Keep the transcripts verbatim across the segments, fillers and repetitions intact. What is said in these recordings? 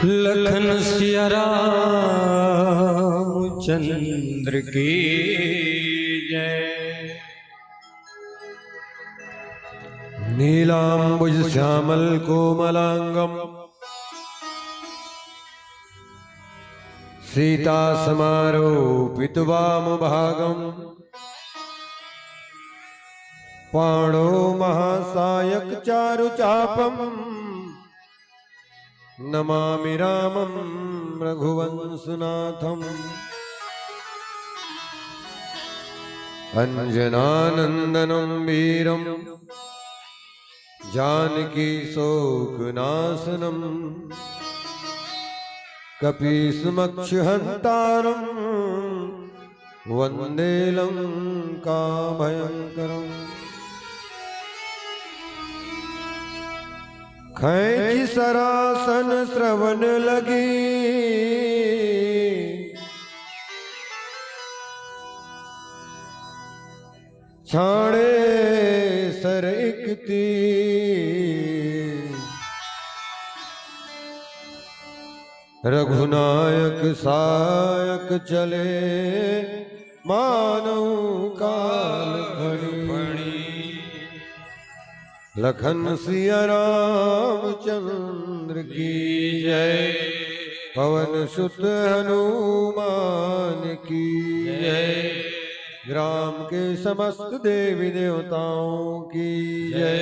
लखन सिया रामचंद्र की जय। नीलांबुज श्यामल कोमलांगम सीता समारोपित वाम भागम। पाणो महासायक चारु चापम नमामि रामं रघुवंशनाथम्। अंजनानंदनं वीरं जानकी शोकनाशनम्। कपीशमक्षहंतारं वंदे लंका भयंकरम। खैंची सरासन श्रवण लगी, छाड़े सर इकती। रघुनायक सायक चले, मानव काल फणी। लखन सिया रामचंद्र की जय, पवन सुत हनुमान की जय, ग्राम के समस्त देवी देवताओं की जय,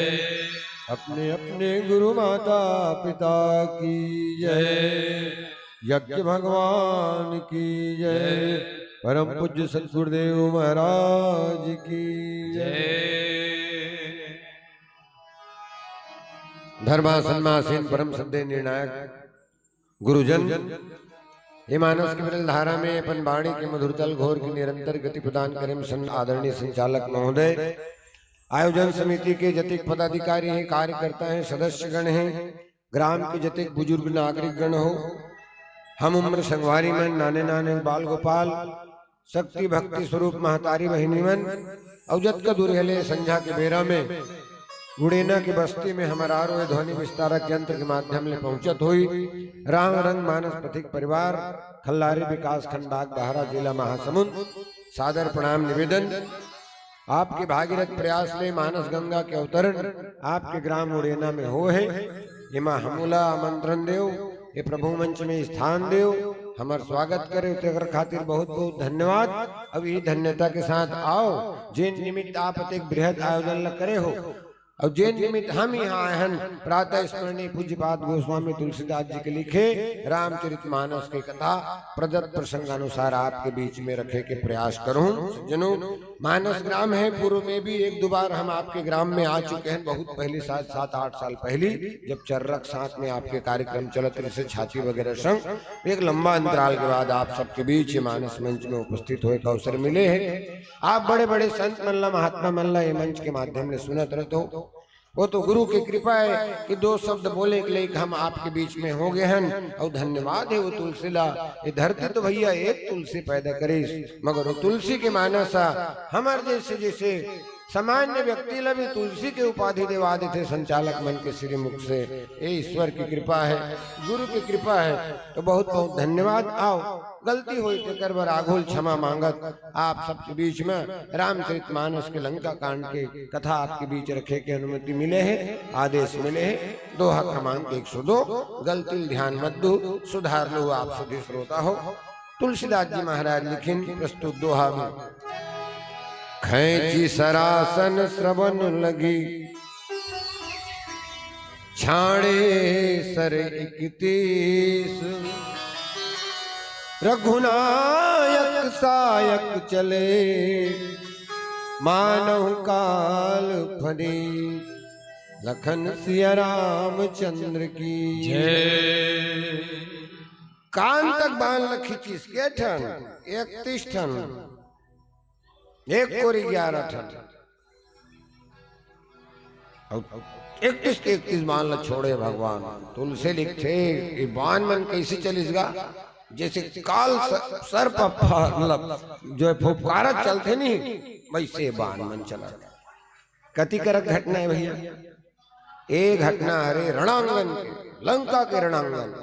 अपने अपने गुरु माता पिता की जय, यज्ञ भगवान की जय, परम पूज्य सदगुरुदेव महाराज की जय। धर्मासन में आसीन परम श्रद्धेय निर्णायक गुरुजन, ये मानस के विरल धारा में अपन वाणी के मधुर तल घोर के निरंतर गति प्रदान करें संत आदरणीय संचालक महोदय, आयोजन समिति के जतिक पदाधिकारी हैं, कार्यकर्ता हैं, सदस्यगण हैं, ग्राम के जतिक बुजुर्ग नागरिक गण हो, हम उम्र संगवारी मन, नाने नाने बाल गोपाल, शक्ति भक्ति स्वरूप महतारी बहिनी मन, अउ जतका दूर हेले संझा के बेरा में गुड़ेना के बस्ती में हमर आरो ध्वनि विस्तारक यंत्र के माध्यम ले पहुंचत होई। राम रंग मानस पथिक परिवार, खल्लारी विकास खंड बागबाहरा, जिला महासमुंद, सादर प्रणाम निवेदन। आपके भागीरथ प्रयास ले मानस गंगा के अवतरण आपके ग्राम उड़ेना में हो हे। एमा हमूला आमंत्रण देव, ये प्रभु मंच में स्थान देव, हमर स्वागत करे, तेकर खातिर बहुत बहुत धन्यवाद। अब ये धन्यता के साथ आओ, जेन निमित्त आप अतेक बृहद आयोजन ल करे हो, अउ जेन निमित्त हम यहाँ आए हन, प्रातः स्मरणीय पूज्यपाद गोस्वामी तुलसीदास जी के लिखे रामचरित मानस के कथा प्रदत्त प्रसंगानुसार आपके बीच में रखे के प्रयास करूँ। सज्जनों, मानस ग्राम है, पूर्व में भी एक दो बार हम आपके ग्राम में आ चुके हैं, बहुत पहले, शायद सात आठ साल पहली, जब चर्रक साथ में आपके कार्यक्रम चलत रहे, छाती वगैरह संग। एक लंबा अंतराल के बाद आप सबके बीच ये मानस मंच में उपस्थित होए का अवसर मिले है। आप बड़े बड़े संत मन ला, महात्मा मन ला ये मंच के माध्यम ले सुनत रहत हो, वो तो गुरु की कृपा है कि दो शब्द बोले के लइक हम आपके बीच में हो गए हन। अउ धन्यवाद है वो तुलसी ला, ये धरती तो भैया एक तुलसी पैदा करिस, मगर वो तुलसी के मानस हा हमर जैसे जैसे सामान्य व्यक्ति ला भी तुलसी के उपाधि देवा देथे संचालक मन के श्रीमुख से। ये ईश्वर की कृपा है, गुरु की कृपा है, तो बहुत बहुत धन्यवाद। आओ, गलती होई तेकर बर आघोल क्षमा मांगत आप सबके बीच में रामचरित मानस के लंका कांड के कथा आपके बीच रखे के अनुमति मिले है, आदेश मिले है। दोहा क्रमांक एक सौ दो, गलती ल ध्यान मत दू, सुधार लो आप सभी श्रोता हो। तुलसीदास जी महाराज लिखिन प्रस्तुत दोहा में, खैंची सरासन श्रवण लगी, छाड़े सर इकतीस, रघुनायक सायक चले, मानव काल फनी। लखन सिया रामचंद्र की जय। कान तक बांध ल खींचिस, के ठन? इकतीस ठन, एक कोरी ग्यारह ठन। अब इकतीस के इकतीस बांध ल छोड़े भगवान। तुलसी लिखथे, ये बांध मन कैसे चलिस गा? जैसे काल स-, सर्प फ-, मतलब जो है फुफकारत चलथे नहीं, वैसे बांध मन चला। कति करक घटना है भैया? ए घटना हरे रणांगन के, लंका के रणांगन।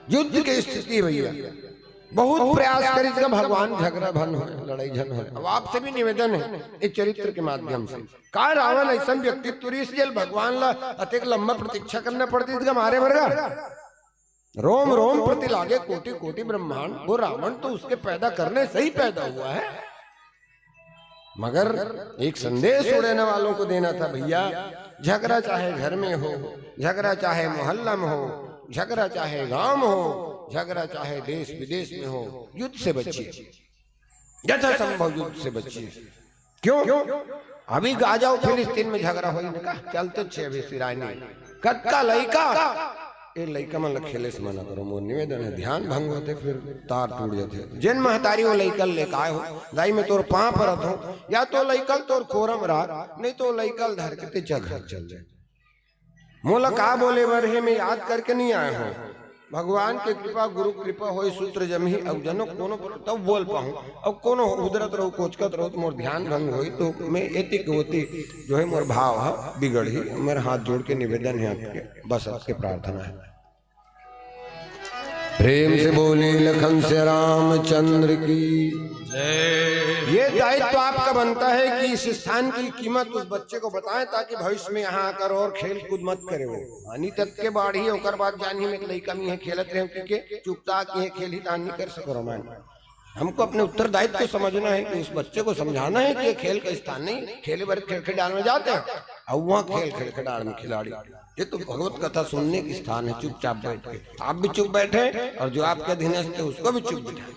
युद्ध के स्थिति भैया, बहुत प्रयास करिस गा भगवान झगड़ा भन होय, लड़ाई झन होय। अब आपसे भी निवेदन है इस चरित्र के माध्यम से, का रावण ऐसन व्यक्तित्व रिहिस जेल भगवान ला अतेक लंबा प्रतीक्षा करना पड़तिस गा मारे बर गा? रोम रोम प्रति लागे कोटि कोटि ब्रह्मांड, वो रावण तो उसके पैदा करने से ही पैदा हुआ है। मगर एक संदेश उड़ाने वालों को देना था भैया, झगड़ा चाहे घर में हो, झगड़ा चाहे मोहल्ला में हो, झगड़ा चाहे गांव में हो, झगड़ा चाहे देश विदेश में हो, युद्ध से बचिए, यथासंभव युद्ध से बचिए। क्यों? अभी गाजा अउ फिलिस्तीन में झगड़ा होई ना का? चलते छे अभी सिरानी। कतका लइका? ए लइका मन ल खेले से मना करो, मोर निवेदन है, ध्यान भंग होते, फिर तार टूट जाते। जेन महतारी वो लइका ल लेके आए हो, दाई मैं तोर पाँव परत हूँ, या तो लइका ल तोर कोरम रहा, नहीं तो लइका ल धर के ते घर चल जाए। मोला का बोले बर हे, मैं याद करके नहीं आया हूँ। भगवान के कृपा, गुरु कृपा होई, सूत्र जमही, अउ जनो कोनो पर तब बोल पाहूँ, अउ कोनो उदरत रहू, कोचकत रहू, तो मोर ध्यान भंग होई, तो मैं एतिक ओती जो है मोर भाव ह बिगड़ही। मेरा हाथ जोड़ के निवेदन है आपके, बस आपके प्रार्थना है। प्रेम से बोले लखन से रामचंद्र की। ये दायित्व आपका बनता है कि इस स्थान की कीमत उस बच्चे को बताएं, ताकि भविष्य में यहाँ आकर और खेल कूद मत करे। वो आनी तक के बाढ़ी, ओकर बाद जानी में एक लइका में खेलत रहे, क्योंकि चुपचाप ये खेल ही दान नहीं कर सको रमान। हमको अपने उत्तरदायित्व को समझना है कि उस बच्चे को समझाना है कि ये खेल का स्थान नहीं, खेले बर खेल के डाल में जाते हैं, अब वहाँ खेल खेल के डाल में खिलाड़ी। ये तो भगवत कथा सुनने की स्थान है, चुपचाप बैठ के। आप भी चुप बैठे और जो आपके अधीनस्थ है उसको भी चुप बैठा।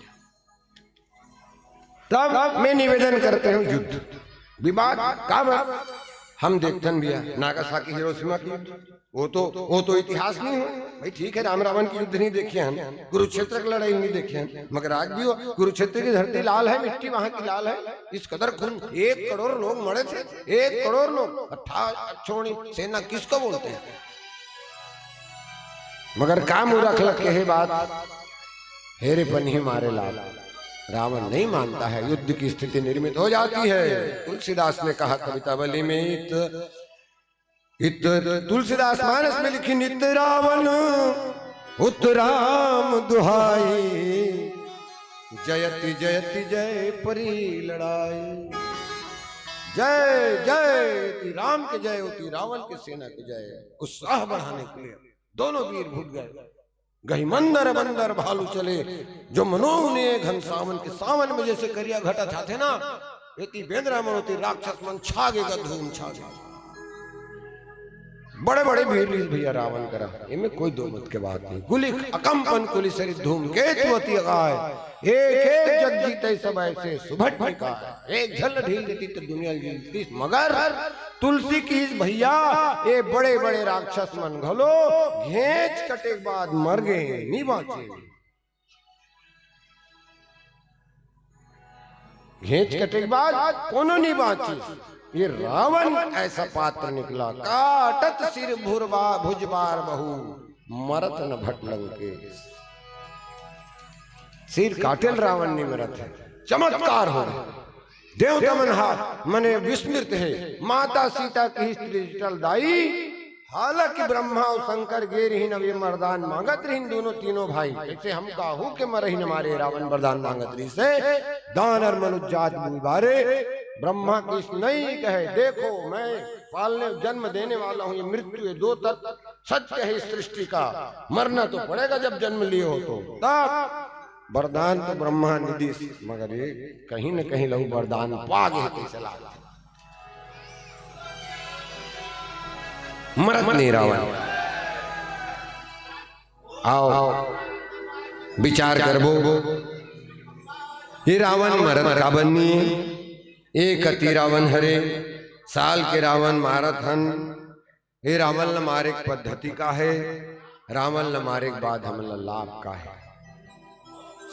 तब मैं निवेदन करते हूँ, युद्ध विवाद का बात हम देखथन भैया, नागासाकी हिरोशिमा की युद्ध, वो तो, वो तो इतिहास नहीं हो भाई। ठीक है, राम रावण की युद्ध नहीं देखे हैं, कुरुक्षेत्र की लड़ाई नहीं देखे हैं, मगर आज भी वो कुरुक्षेत्र की धरती लाल है, मिट्टी वहां की लाल है। इस कदर खून, एक करोड़ लोग मरे थे, एक करोड़ लोग, अट्ठा छोड़ी सेना किसको बोलते हैं? मगर का मूरख लग के हे बात, हेरे पनही मारे लाल। रावण नहीं मानता है, युद्ध की स्थिति निर्मित हो जाती है। तुलसीदास ने कहा कवितावली में, इत, इत, तुलसीदास मानस में लिखिन, इत रावण उत राम दुहाई, जयति जयति जय परी लड़ाई। जय जय ती राम के जय होती, रावण के सेना के जय। उत्साह बढ़ाने के लिए दोनों वीर भूत गए। गही मंदर बंदर भालू चले, जो मनोहने घन सावन के। सावन में जैसे करिया घटा छाथे ना, एती बेंदरा मन होती राक्षस मन छागे गा धूम छागे। बड़े बड़े वीर रीस भैया रावण करा, इनमें कोई दो मत के बात नहीं। गुलिख अकंपन कुलिसरि धूम केतु अति अगाय, एक एक जग जीते सब ऐसे सुभट निकाय। एक झल ढील देती तो दुनिया जीतती, मगर तुलसी की इस भैया, ये बड़े बड़े राक्षस मन घलो घेंच कटे के बाद मर गए, नहीं बांचे। घेंच कटे के बाद कोनो नहीं बांचिस। ये रावण ऐसा पात्र निकला, काटत सिर भुरबा भुजबार बहु, मरत न भट लंकेश। सिर काटेल रावण नहीं मरत है, चमत्कार हो गया। देवता मन हा मने विस्मृत हे। माता सीता की स्त्री जटल दाई, हालांकि ब्रह्मा अउ शंकर गे रहिन, अब ये मरदान मांगत रहिन दोनों तीनों भाई। जैसे हम काहू के मरहिन हमारे रावण वरदान मांगत रहिस हे, दानर मनुजात मुइबारे। ब्रह्मा की नहीं कहे, देखो मैं पालने जन्म देने वाला हूँ, ये मृत्यु ये दो तत्व सत्य है इस सृष्टि का, मरना तो पड़ेगा जब जन्म लिए हो तो। तब वरदान तो ब्रह्मा ने दिस, मगर ये कहीं न कहीं लहू वरदान पा गए तइसे लागथे। मरत नहीं रावण। आओ, विचार करबो, ये रावण मरत काबर नहीं है? एक अति रावण हरे, साल के रावण मारत हन, हे रावण ल मारे के पद्धति का हे? रावण ल मारे के बाद हमन ल लाभ का हे?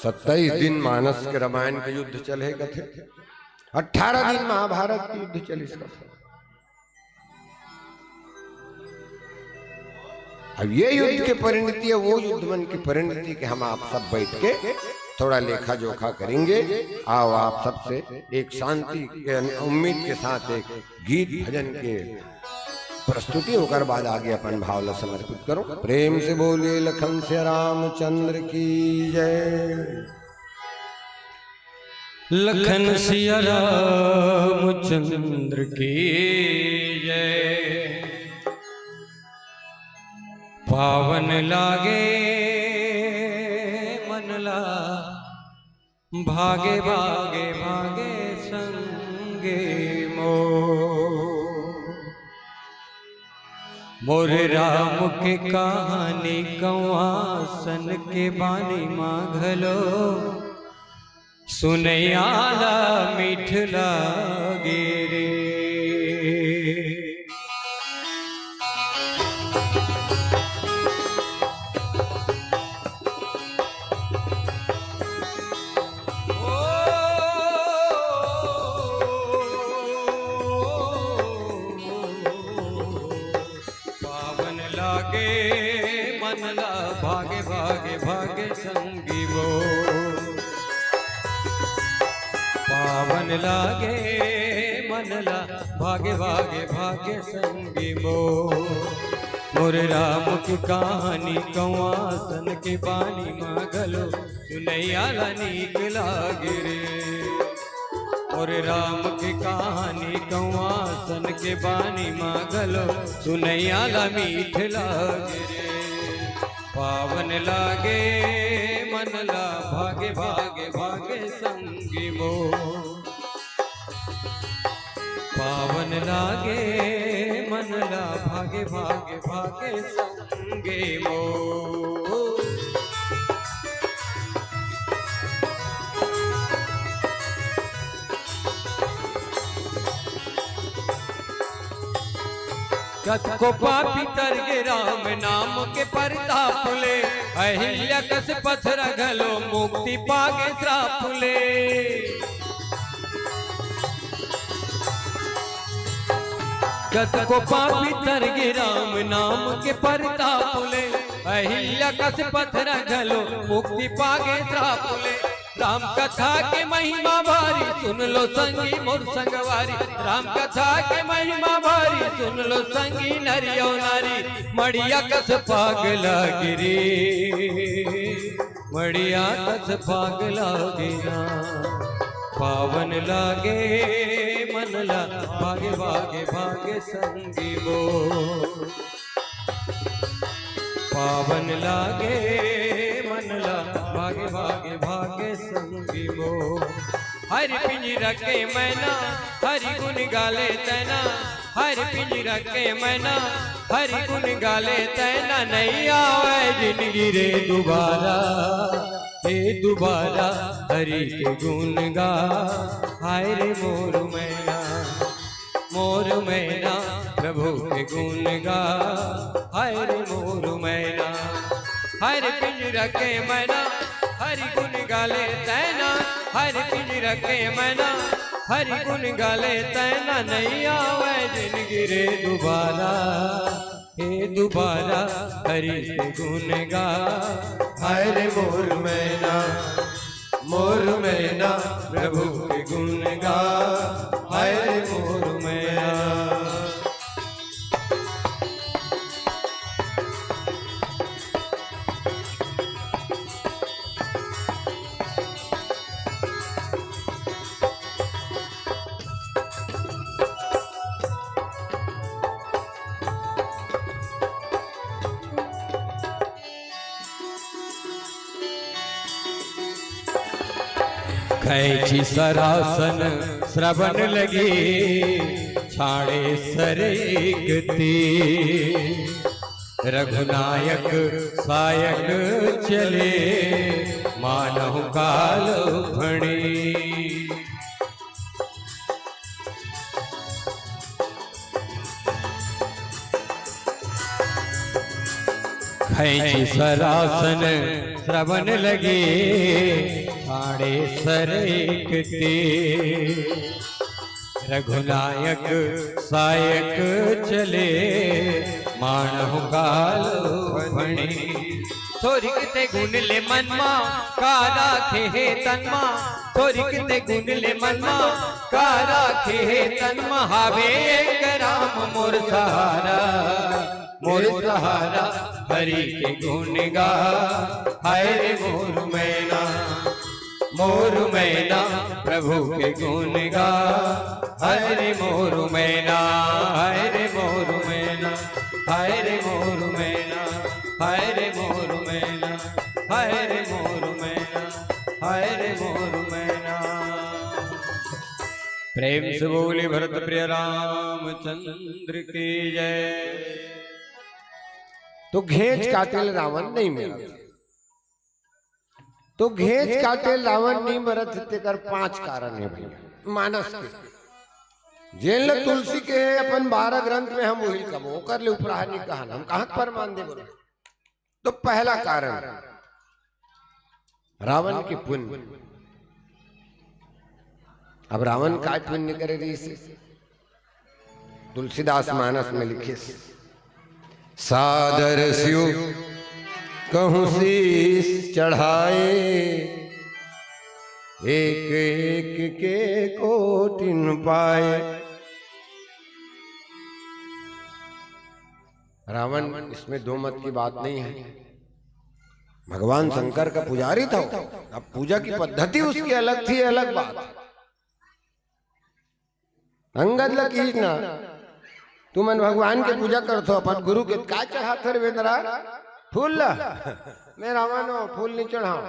सत्ताईस दिन मानस के रामायण के युद्ध चले कथे, अट्ठारह दिन महाभारत के युद्ध चलिस कथे। अब ये युद्ध के परिणति या वो युद्ध मन की परिणति के हम आप सब बैठ के थोड़ा लेखा जोखा करेंगे। आओ, आप सबसे एक शांति के उम्मीद के साथ एक गीत भजन के प्रस्तुति, ओकर बाद आगे अपन भाव ला समर्पित करो। प्रेम से बोलिए लखन सिया रामचंद्र की जय। लखन सिया रामचंद्र की जय। पावन लागे मन ला, भागे भागे भागे संगी मोर। मोर राम के कहानी कौआ सन के बानी मा घलो, सुनइया ला मीठ लागे रे। पावन लागे मन ला, भागे भागे भागे संगी मोर। पावन लागे मन ला, भागे भागे भागे संगी मोर। मोर राम की कहानी कौआ सन के बानी मा घलो, सुनइया ला नीक लागे रे। मोर राम के कहानी कौआ सन के बानी मा घलो, सुनइया ला मीठ लागे रे। पावन लागे मन ला, भागे भागे भागे संगी मोर। पावन लागे मन ला, भागे भागे भागे संगी मोर। कतको पापी तर गे राम नाम के परताप ले, अहिल्या कस पथरा घलो मुक्ति पागे श्राप ले। कतको पापी तर गे राम नाम के परताप ले, अहिल्या कस पथरा घलो मुक्ति पागे श्राप ले। राम कथा के महिमा भारी, सुन लो संगी मोर संगवारी। राम कथा के महिमा भारी, सुन लो संगी नरियो नारी। मड़िया कस पाग लागे रे, मड़िया कस पाग लागे ना। पावन लागे मन ला, भागे भागे भागे संगी मोर। पावन लागे मन ला, भागे भागे भागे संगी मोर। हरि पिंजरा के मैना, हरि गुन गाले तैना। हरि पिंजरा के मैना, हरि गुन गाले तैना। नइ आवय जिनगी रे दुबारा, हे दुबारा हरि के गुन गा। हाय रे मोर मैना, मोर मैना प्रभु के गुन गा। हाय रे मोर मैना। हरि पिंजरा के मैना, हरि गुन गाले तैना। हरि पिंजरा के मैना, हरि गुन गाले तैना। नइ आवय जिनगी रे दुबारा, हे दुबारा हरि के गुन गा। हाय रे मोर मैना, मोर मैना प्रभु के गुन गा। हाय रे मोर मैना। खैंची सरासन श्रवण लगी, छाड़े सर एक तीर। रघुनायक सायक चले, मानहु काल फणी। खैंची सरासन श्रवण लगे, छाड़े सर एक तीर। रघुनायक सायक चले, मानहु काल फणी। थोरिक ते गुन ले मन मा, का राखे हे तन मा। थोरिक ते गुन ले मन मा, का राखे हे तन मा। हावे एक राम मोर सहारा, मोर सहारा। हरि के गुन गा, हाय रे मोर मैना। मोर मैना प्रभु के गुन गा। हाय रे मोर मैना, हाय रे मोर मैना, हाय रे मोर मैना, हाय रे मोर मैना, हाय रे मोर मैना, हाय रे मोर मैना। प्रेम से बोले भरत प्रिय रामचंद्र की जय। तो घेंच काटे ले रावण नहीं मिला। तो घेंच काटे ले रावण नहीं मरत हे, तेकर पांच कारण हे भैया। मानस के, जेन ल तुलसी के हे अपन बारह ग्रंथ में, हम वही कबो ओकर ले उपराह नहीं कहन, हम कहाँ के प्रमाण दे बोलो। तो पहला कारण रावण के पुण्य। अब रावण काय पुण्य करे रहिस हे? तुलसीदास मानस में लिखिस, सादर स्यु कहूँ शीश चढ़ाए, एक एक के कोटिन पाए। रावण, इसमें दो मत की बात नहीं है। भगवान शंकर का पुजारी था वो। अब पूजा की पद्धति उसकी अलग थी, अलग बात। अंगद ल कहिस ना, तुमन भगवान के पूजा करथो, अपन गुरु के काय चढ़ाथो रे बेंदरा? फूल ल। मैं रावण हूँ, फूल नहीं चढ़ाऊं,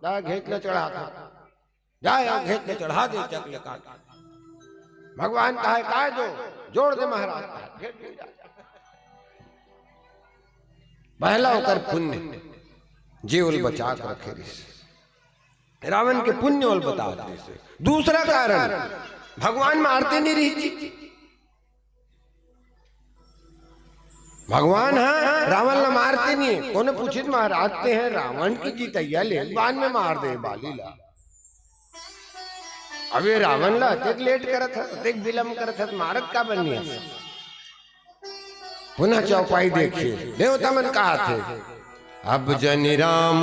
दा घेंच ल चढ़ाथो। जा या घेंच ल चढ़ा दे, चक ले काट। भगवान कहे काय दो, जोड़ दे महाराज, घेंच ल जा। पहला ओकर पुण्य, जे ओल बचा के रखे रहिस। रावण के पुण्य ओल बतात रहिस। दूसरा कारण, भगवान मारते नहीं रहिस जी। भगवान ह रावण ला मारते नहीं हे। कोनो पूछिस महाराज, ते ह रावण के जितैया ले बान में मार दे बाली ला। अब ये रावण ला अतेक लेट करत हस, अतेक विलंब करत हस, मारत काबर नहीं हस? पुनः चौपाई देखिए, देवता मन कहाथे, अब जनि राम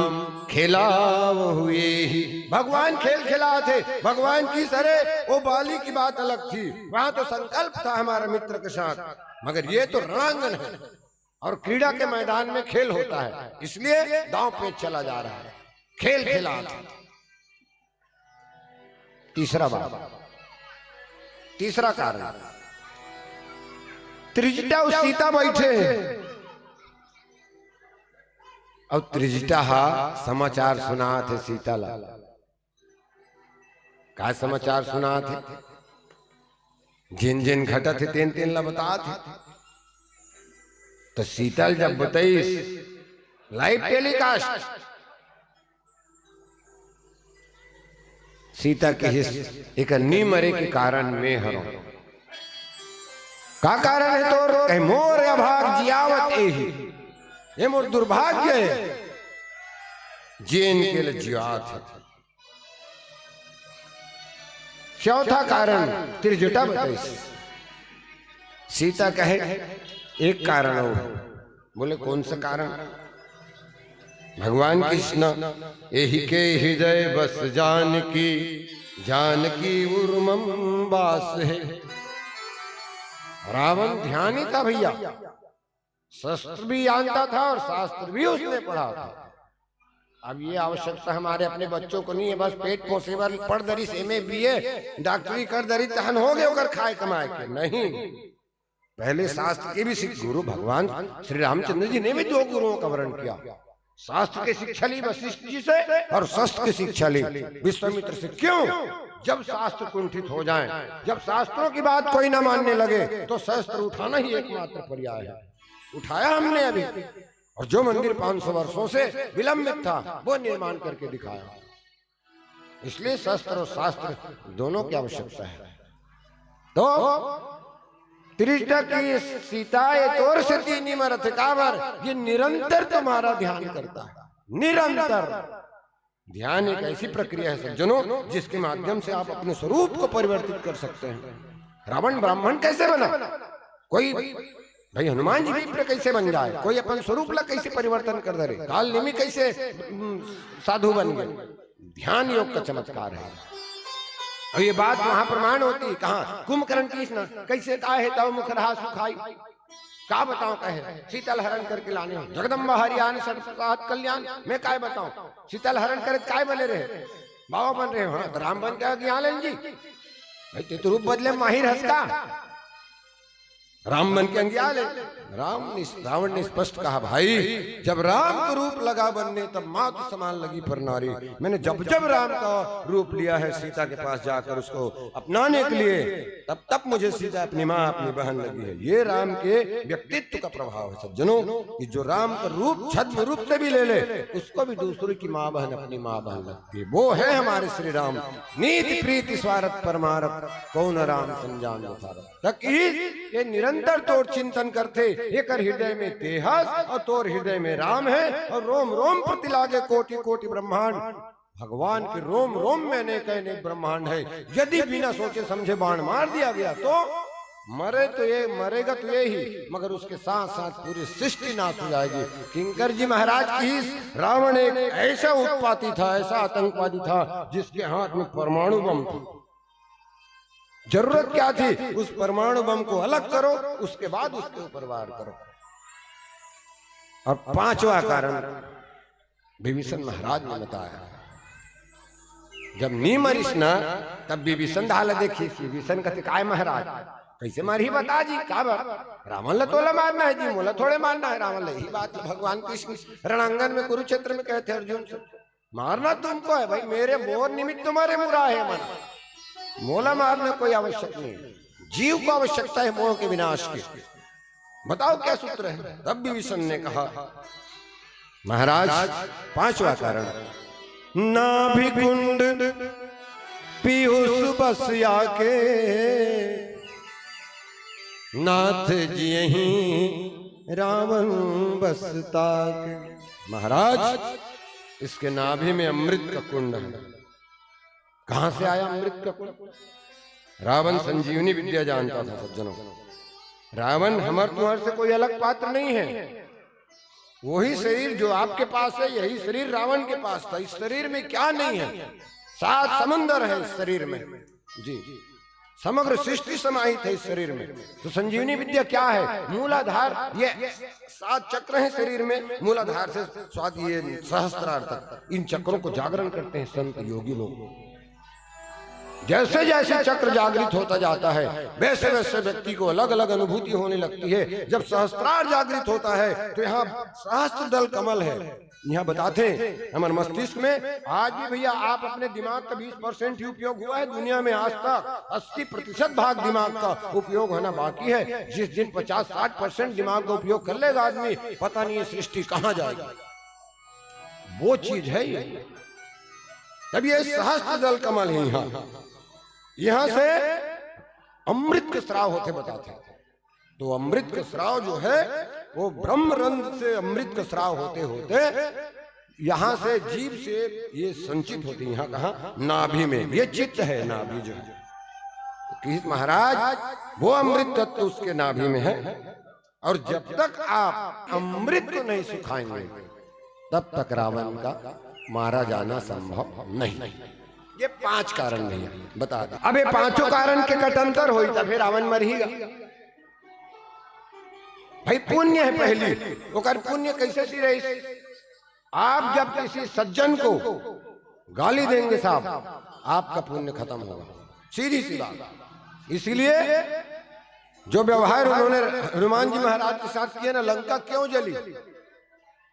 खेलावहु एहि। भगवान खेल खेलाथे, भगवान कहिस, अरे वो बाली की बात अलग थी, वहां तो संकल्प था हमारे मित्र के साथ, मगर ये तो रणांगन है और क्रीड़ा के मैदान में खेल होता है, इसलिए दांव पेंच चला जा रहा है, खेल खेलाथे। तीसरा बात, तीसरा कारण, त्रिजटा अउ सीता बइठे हे। अउ त्रिजटा हा समाचार सुनात हे सीता ला। का समाचार सुनात हे? जेन जेन घटत हे तेन तेन ला बतात हे। त सीता ल जब बतइस, live telecast, सीता कहिस, एकर नी मरे के कारण मैं हरों। का कारण हे तोर? कहे, मोर अभाग जियावत एहि, ये मोर दुर्भाग्य हे, जेन के ल जियात हे। चौथा कारण त्रिजटा बताइस। सीता कहे, एक कारण अउ हे। बोले, कौन सा कारण? भगवान कृष्ण, एहि के हृदय बस जानकी, जानकी उर्मम बास है। रावण ध्यानी था भैया, शस्त्र भी जानता था और शास्त्र भी उसने पढ़ा था। अब ये आवश्यकता हमारे अपने बच्चों को नहीं है, बस पेट पोसे बर पढ़ दरिस, एमए बीए डॉक्टरी कर दरिस, तहन हो गए ओकर खाए कमाए के, नहीं। पहले शास्त्र के भी शिक-, गुरु भगवान श्री रामचंद्र जी ने भी दो गुरुओं का वर्ण किया। शास्त्र की शिक्षा ली वशिष्ठ जी से और शस्त्र की शिक्षा ली विश्वामित्र से। क्यों? जब शास्त्र कुंठित हो जाएं, जब शास्त्रों की बात कोई ना मानने लगे, तो शस्त्र उठाना ही एकमात्र पर्याय है। उठाया हमने अभी, और जो मंदिर पाँच सौ वर्षों से विलंबित था, वो निर्माण करके दिखाया। इसलिए शस्त्र और शास्त्र दोनों की आवश्यकता है। तो त्रिजटा कहिस सीता, ये तोर सेती नी मरत हे, काबर? ये निरंतर तुम्हारा ध्यान करता है, निरंतर। ध्यान एक ऐसी प्रक्रिया है सज्जनों, जिसके माध्यम से आप अपने स्वरूप को परिवर्तित कर सकते हैं। रावण ब्राह्मण कैसे बना? कोई भाई, हनुमान जी विप्र कैसे बन जाए, कोई अपन स्वरूप ला कैसे परिवर्तन कर दे रे, काल निमि कैसे, हम्म, साधु बन गए, ध्यान योग का चमत्कार है। और ये बात वहां प्रमाण होती, कहाँ कुंभकर्ण कृष्ण कैसे, का है तव मुख रहा सुखाई, का बताओ कहे, शीतल हरण करके लाने हो, जगदम्बा हरियान सत कल्याण, मैं काय बताऊं, शीतल हरण करे काय बने रहे, बाबा बन रहे हो, हाँ, तो राम बन के आज्ञा लेन जी, भाई, ते तो रूप बदले माहिर हंस का, राम बन के अंगिया ले। राम ने, रावण ने स्पष्ट कहा, भाई, जब राम का रूप लगा बनने, तब मात समान लगी पर नारी। मैंने जब जब राम का रूप लिया है, सीता के पास जाकर उसको अपनाने के लिए, तब तब मुझे सीता अपनी माँ, अपनी बहन लगी है। ये राम के व्यक्तित्व का प्रभाव है सज्जनों, कि जो राम का रूप छद्म रूप से भी ले ले, उसको भी दूसरे की माँ बहन अपनी माँ बहन लगती है। वो है हमारे श्री राम। नीति प्रीति स्वार्थ परमारथ, कौन राम संजान यथारथ। तक ये निरंतर तोर चिंतन करते, एकर हृदय में तेहस और तोर हृदय में राम है, और रोम रोम प्रति लागे कोटि कोटि ब्रह्मांड। भगवान के रोम रोम में अनेक अनेक ब्रह्मांड है। यदि बिना सोचे समझे बाण मार दिया गया तो मरे तो ये, मरेगा तो ये ही, मगर उसके साथ साथ पूरी सृष्टि नाश हो जाएगी। किंकर जी महाराज की, रावण एक ऐसा उत्पाती था, ऐसा आतंकवादी था, जिसके हाथ में परमाणु बम था। जरूरत क्या थी? उस परमाणु बम को अलग करो, उसके बाद उसके ऊपर वार करो। और पांचवा कारण विभीषण महाराज ने बताया, जब नी मरिस ना, तब विभीषण ढाल देखिस। विभीषण कहते, "काय महाराज, कैसे मारही बता जी, का बर? रावण ला तोला मारना है जी, मोला थोड़े मारना है रावण ला।" यही बात भगवान कृष्ण रणांगन में कुरुक्षेत्र में कहते अर्जुन से, "मारना तुमको है भाई, मेरे मोर निमित्त तुम्हारे मुरा है मन, मोला मारना कोई आवश्यक नहीं है, जीव को आवश्यकता है मोह के विनाश की।" बताओ क्या सूत्र है? तब विभीषण ने कहा, महाराज, पांचवा कारण, नाभि कुंड पीयूष बस आके, नाथ जियहि रावण बस ताके। महाराज, इसके नाभि में अमृत का कुंड है। कहां से आया अमृत का कुंड? रावण संजीवनी विद्या जानता था सज्जनों। रावण हमर तुम्हार से कोई अलग पात्र नहीं है। वही शरीर जो आपके पास है, यही शरीर रावण के पास था। इस शरीर में क्या नहीं है? सात समुंदर है इस शरीर में। जी, समग्र सृष्टि समाहित है इस शरीर में। तो संजीवनी विद्या क्या है? मूलाधार, ये सात चक्र हैं शरीर में, मूलाधार से स्वाद, ये सहस्त्रार तक, इन चक्रों को जागरण करते हैं संत योगी लोग। जैसे जैसे चक्र जागृत होता जाता है, वैसे वैसे व्यक्ति को अलग अलग अनुभूति होने लगती है। जब सहस्त्रार जागृत होता है, तो यहाँ सहस्त्र दल कमल है। यहाँ बताते हैं, हमारे मस्तिष्क में आज भी, भैया, आप अपने दिमाग का बीस परसेंट ही उपयोग हुआ है दुनिया में आज तक। अस्सी प्रतिशत भाग दिमाग का उपयोग होना बाकी है। जिस दिन पचास साठ परसेंट दिमाग का उपयोग कर लेगा आदमी, पता नहीं ये सृष्टि कहाँ जाएगी। वो चीज है ये। तब ये सहस्त्र दल कमल है यहाँ, यहाँ से अमृत के स्राव होते बताते हैं। तो अमृत का स्राव जो है, वो ब्रह्म रंध्र से अमृत का स्राव होते होते यहाँ से, जीभ से ये संचित होती है। यहाँ कहाँ? नाभि में। ये चित्त है, नाभि जो है। तो कृष्ण महाराज, वो अमृत तत्व उसके नाभि में है। और जब तक आप अमृत को नहीं सुखाएंगे, तब तक रावण का मारा जाना संभव नहीं। ये पांच कारण भैया बता दे। अब ये पांचों कारण के कटंतर होई, तब फिर रावण मरहीगा। भाई, पुण्य है पहली, ओकर पुण्य कैसे सी रही? आप जब किसी सज्जन को गाली देंगे साहब, आपका पुण्य खत्म होगा, सीधी सी बात। इसीलिए जो व्यवहार उन्होंने हनुमान जी महाराज के साथ किया ना, लंका क्यों जली?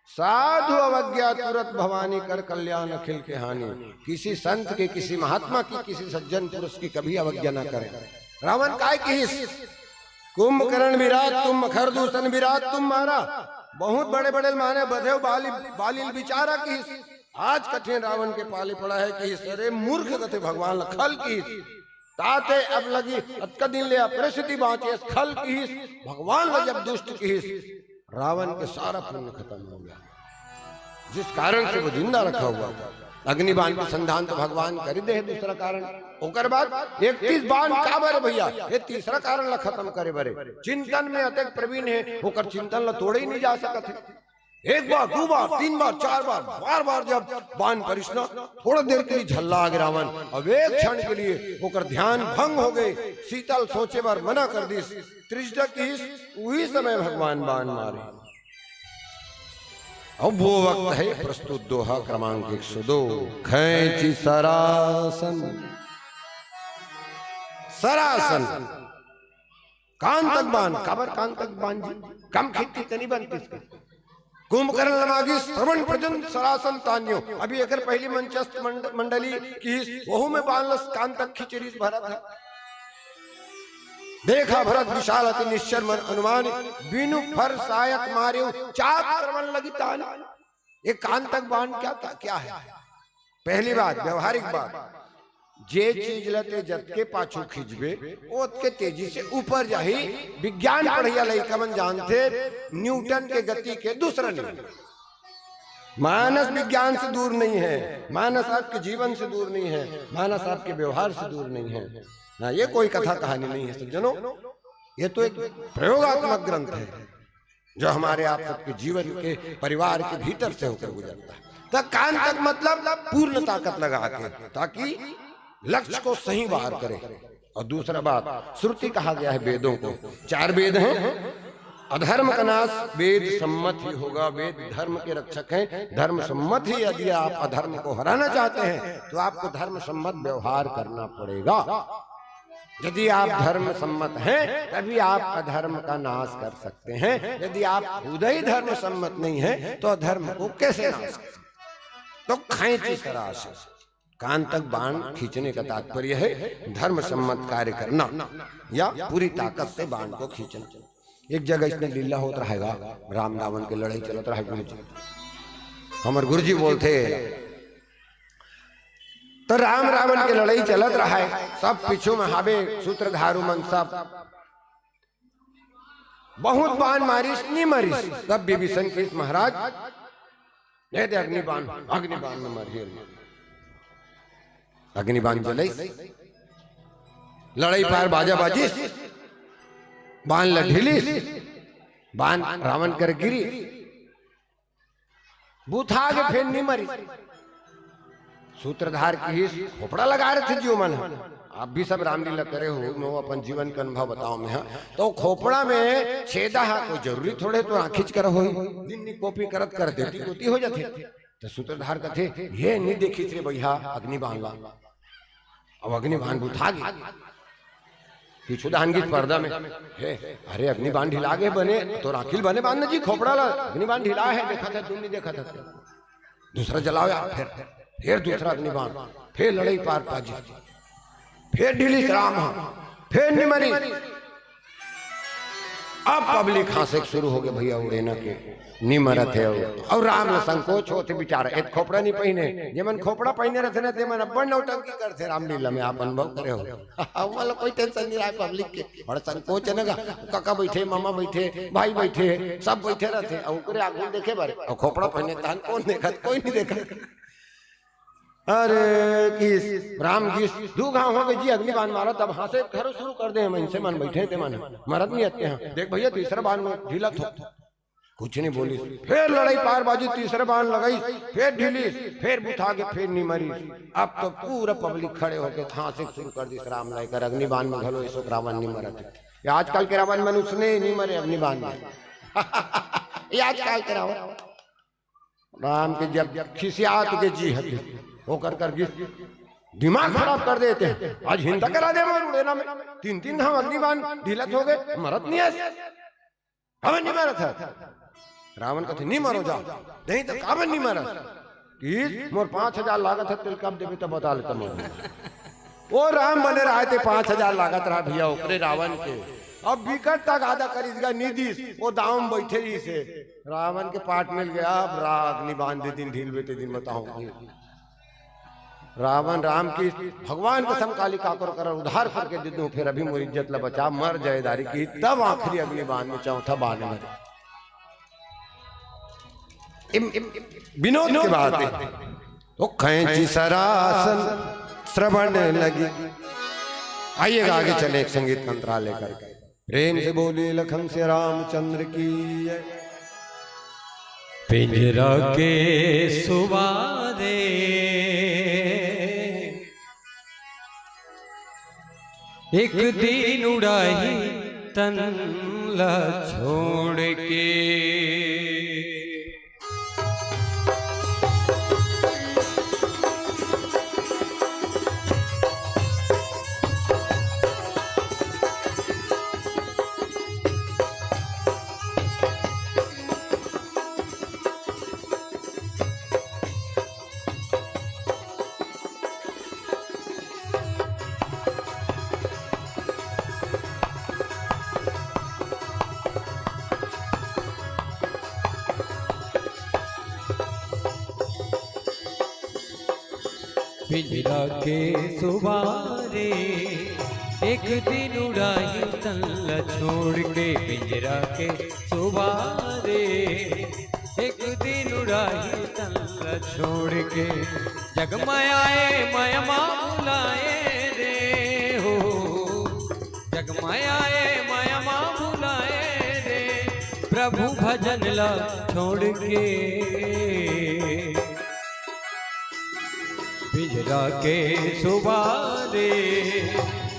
साधु अवज्ञा तुरत भवानी, कर कल्याण अखिल के हानि। किसी संत के, किसी महात्मा की, किसी सज्जन पुरुष की कभी अवज्ञा ना करें। रावण काय किहिस? कुंभकर्ण विराट तुम, मखर दूषण विराट तुम मारा। बहुत बड़े बड़े माने बधेव बाली, बालिल बिचारा किहिस। आज कठिन रावण के पाले पड़ा है किहिस, अरे मूर्ख कथे भगवान ला खल किहिस। ताते अब लगी अतका दिन ले अपरिसिद्धि बांचे, खल किहिस, भगवान ला जब दुष्ट किहिस, रावण के सारा पुण्य खत्म हो गया, जिस कारण से वो जिंदा रखा हुआ था। अग्निबाण के संधान तो भगवान कर ही दे है, दूसरा कारण। ओकर बाद इकतीस बाण काबर हे भैया? ये तीसरा कारण ला खत्म करे बर हे। चिंतन में अतेक प्रवीण हे, ओकर चिंतन ला तोड़े ही नहीं जा सकत हे। एक बार, दू बार, तीन बार, चार बार, बार बार जब बाण परिस ना, थोड़ा देर के लिए झल्ला आगे रावण, अब एक क्षण के लिए ओकर ध्यान भंग हो गए। सीता ल सोचे बर मना कर दिस, त्रिजटा किहिस, उही समय भगवान बाण मारे। अब वो वक्त है प्रस्तुत दोहा क्रमांक एक सौ दो, खैंची सरासन। सरासन। कांतक बाण, काबर कांतक बाण जी? कम खींचती तनी बनती इसके। कुंभकर्ण लमागी श्रवण पर्यंत सरासन तान्यो। अभी एकर पहली मंचस्थ मंड-, मंडली किहिस, वहू में बाण लस कांतक खींच रिहिस भरत ह। देखा भरत विशाल अति निश्चर मन अनुमान, बिनु फर सायक मारे चाप श्रवण लगी तान। ये कांतक बाण क्या था, क्या है? पहली बात, व्यवहारिक बात, जे चीज ल ते जतके पाछू खींचबे, ओतके तेजी से ऊपर जाही। विज्ञान पढ़इया लइका मन जानथे न्यूटन के गति के दूसरा नियम। मानस विज्ञान से दूर नहीं है, मानस आपके जीवन से दूर नहीं है, मानस आपके व्यवहार से दूर नहीं है। ना, ये कोई कथा कहानी नहीं है सज्जनों, ये तो एक प्रयोगात्मक ग्रंथ है जो हमारे आप सबके जीवन के, परिवार के भीतर से होकर गुजरता है। तो कांतक मतलब पूर्ण ताकत लगा के, ताकि लक्ष्य को सही वार करे। और दूसरा बात, श्रुति कहा गया है वेदों को, चार वेद हैं, अधर्म का नाश वेद सम्मत ही होगा, वेद धर्म के रक्षक हैं, धर्म सम्मत ही। यदि आप अधर्म को हराना चाहते हैं तो आपको धर्म सम्मत व्यवहार करना पड़ेगा। यदि आप धर्म सम्मत हैं तभी आप अधर्म का नाश कर सकते हैं, यदि आप खुद ही धर्म सम्मत नहीं है तो अधर्म को कैसे नाश करें? तो खैंची सरासन, कांतक बाण खींचने का तात्पर्य है धर्म सम्मत कार्य करना या पूरी ताकत से बाण को खींचना। एक जगह इसने लीला होत रहेगा, राम रावण के लड़ाई चलत रहे गुरु जी, हमर गुरु जी बोलथे, तो राम रावण के लड़ाई चलत रहे, सब पीछू में हावे सूत्रधारू मन सब, बहुत बाण मारिस, नी मरिस। तब विभीषण किहिस महाराज, दे दे अग्निबाण, अग्निबाण में मरही। अग्निबाण जलइस, लड़ई पार बाजा बाजिस, बाण ल ढिलिस, बाण रावण कर गिरी, बुथा के फेर नी मरिस। सूत्रधार किहिस, खोपड़ा लगा रथे जी ओमन ह। आप भी सब रामलीला करे हो, मैं वो अपन जीवन के अनुभव बताओ मैं ह। तो खोपड़ा में छेदा हा, कोई जरूरी थोड़े तो आँखीच कर होही। दिन नी कॉपी करत कर देती गोती हो जाथे। तो सूत्रधार कथे, ये नी देखिस रे भैया अग्निबाण ला। अब अग्निबाण बुथा गे। पीछू धान गीत पर्दा में, हे, अरे अग्निबाण ढिला गे बने, तो राखिल बने बांध जी खोपड़ा ला, अग्निबाण ढिला है, देखा था, तुम नहीं देखा था। दूसरा जलाओ यार, फिर, फिर दूसरा अग्निबाण, फिर लड़ई पार पाजी, फिर ढिलिस राम हा, फिर निमरी। अब पब्लिक हाँसे के शुरू हो गए, भैया उड़ेना के नी मरत हे। अउ राम ल संकोच होथे बेचारा, एक खोपड़ा नी पहिने। जेमन खोपड़ा पहिने रहथे ना, तेमन अब्बड़ नौटंकी करथे रामलीला में, आप अनुभव करे हो। ओमन ल कोई टेंशन नहीं रहे पब्लिक के, बड़ा संकोच है ना गा। काका बैठे, मामा बैठे, भाई बैठे, सब बैठे रहथे, अउ ओकरे आगू देखे बर, अउ खोपड़ा पहिने तहन कौन देखत, कोई नहीं देखत। अरे किस राम किस दू घाव हो गए जी, अग्निबाण मारा, तब हाँसे घरो शुरू कर दे, मनसे मन बैठे ते मन मरत नहीं आते हैं। देख भैया, तीसरा बाण में ढीला थो, कुछ नहीं बोली, फिर लड़ई पार बाजी, तीसरे बाण लगाई, फिर ढीली, फिर बुथा के फिर नहीं मरी। अब तो पूरा पब्लिक खड़े होके हाँसे शुरू कर दी, राम लाइकर अग्निबाण में घलो ऐसो रावण नहीं मरत। ये आजकल के रावण मन उसने नहीं मरे अग्निबाण में। ये आजकल के रावण राम के जब खिसियात के जी हती, ओकर कर गिस दिमाग खराब कर देते हैं। आज हिंसा करा दे मोर उड़ेना में, तीन तीन घाव अग्निबाण ढीलत हो गए, मरत नहीं है। हमें नहीं मरत है। रावण कथे, "नहीं मरो, जाओ।" "नहीं तो काबर नहीं मरत?" "कि मोर पाँच हजार लागत है, तेल कब देबे तब बता लेता मैं।" ओ राम बने रहा थे, पाँच हजार लागत रहा भैया ओकरे रावण के। अब बिकट तक आधा करिस गा निदिस, वो दाव में बैठे रही से। रावण के पाट मिल गया, अब रा-, अग्निबाण दे दिन ढील बेटे दिन बताऊंगी। रावण राम की भगवान कसम काली काकर कर उधार करके दे दूं, फिर अभी मोर इज्जत ला बचा, मर जाए दारी की, तब आखिरी अग्निबाण में चौथा बाण में। इम, इम, विनोद की बात है। तो खैंची सरासन, श्रवण लगी। आइएगा, आगे चले एक संगीत मंत्रालय करके। प्रेम से बोलिए लखन से रामचंद्र की जय। पिंजरा के सुवारे एक दिन उड़ाही तन ला छोड़ के। पिंजरा के सुवारे एक दिन उड़ाही तन ला छोड़ के, पिंजरा के सुवारे एक दिन उड़ाही तन ला छोड़ के। जग माया ए माया मा भुलाए रे हो, जग माया ए माया मा भुलाए रे, प्रभु भजन ला छोड़ के। पिंजरा के सुवारे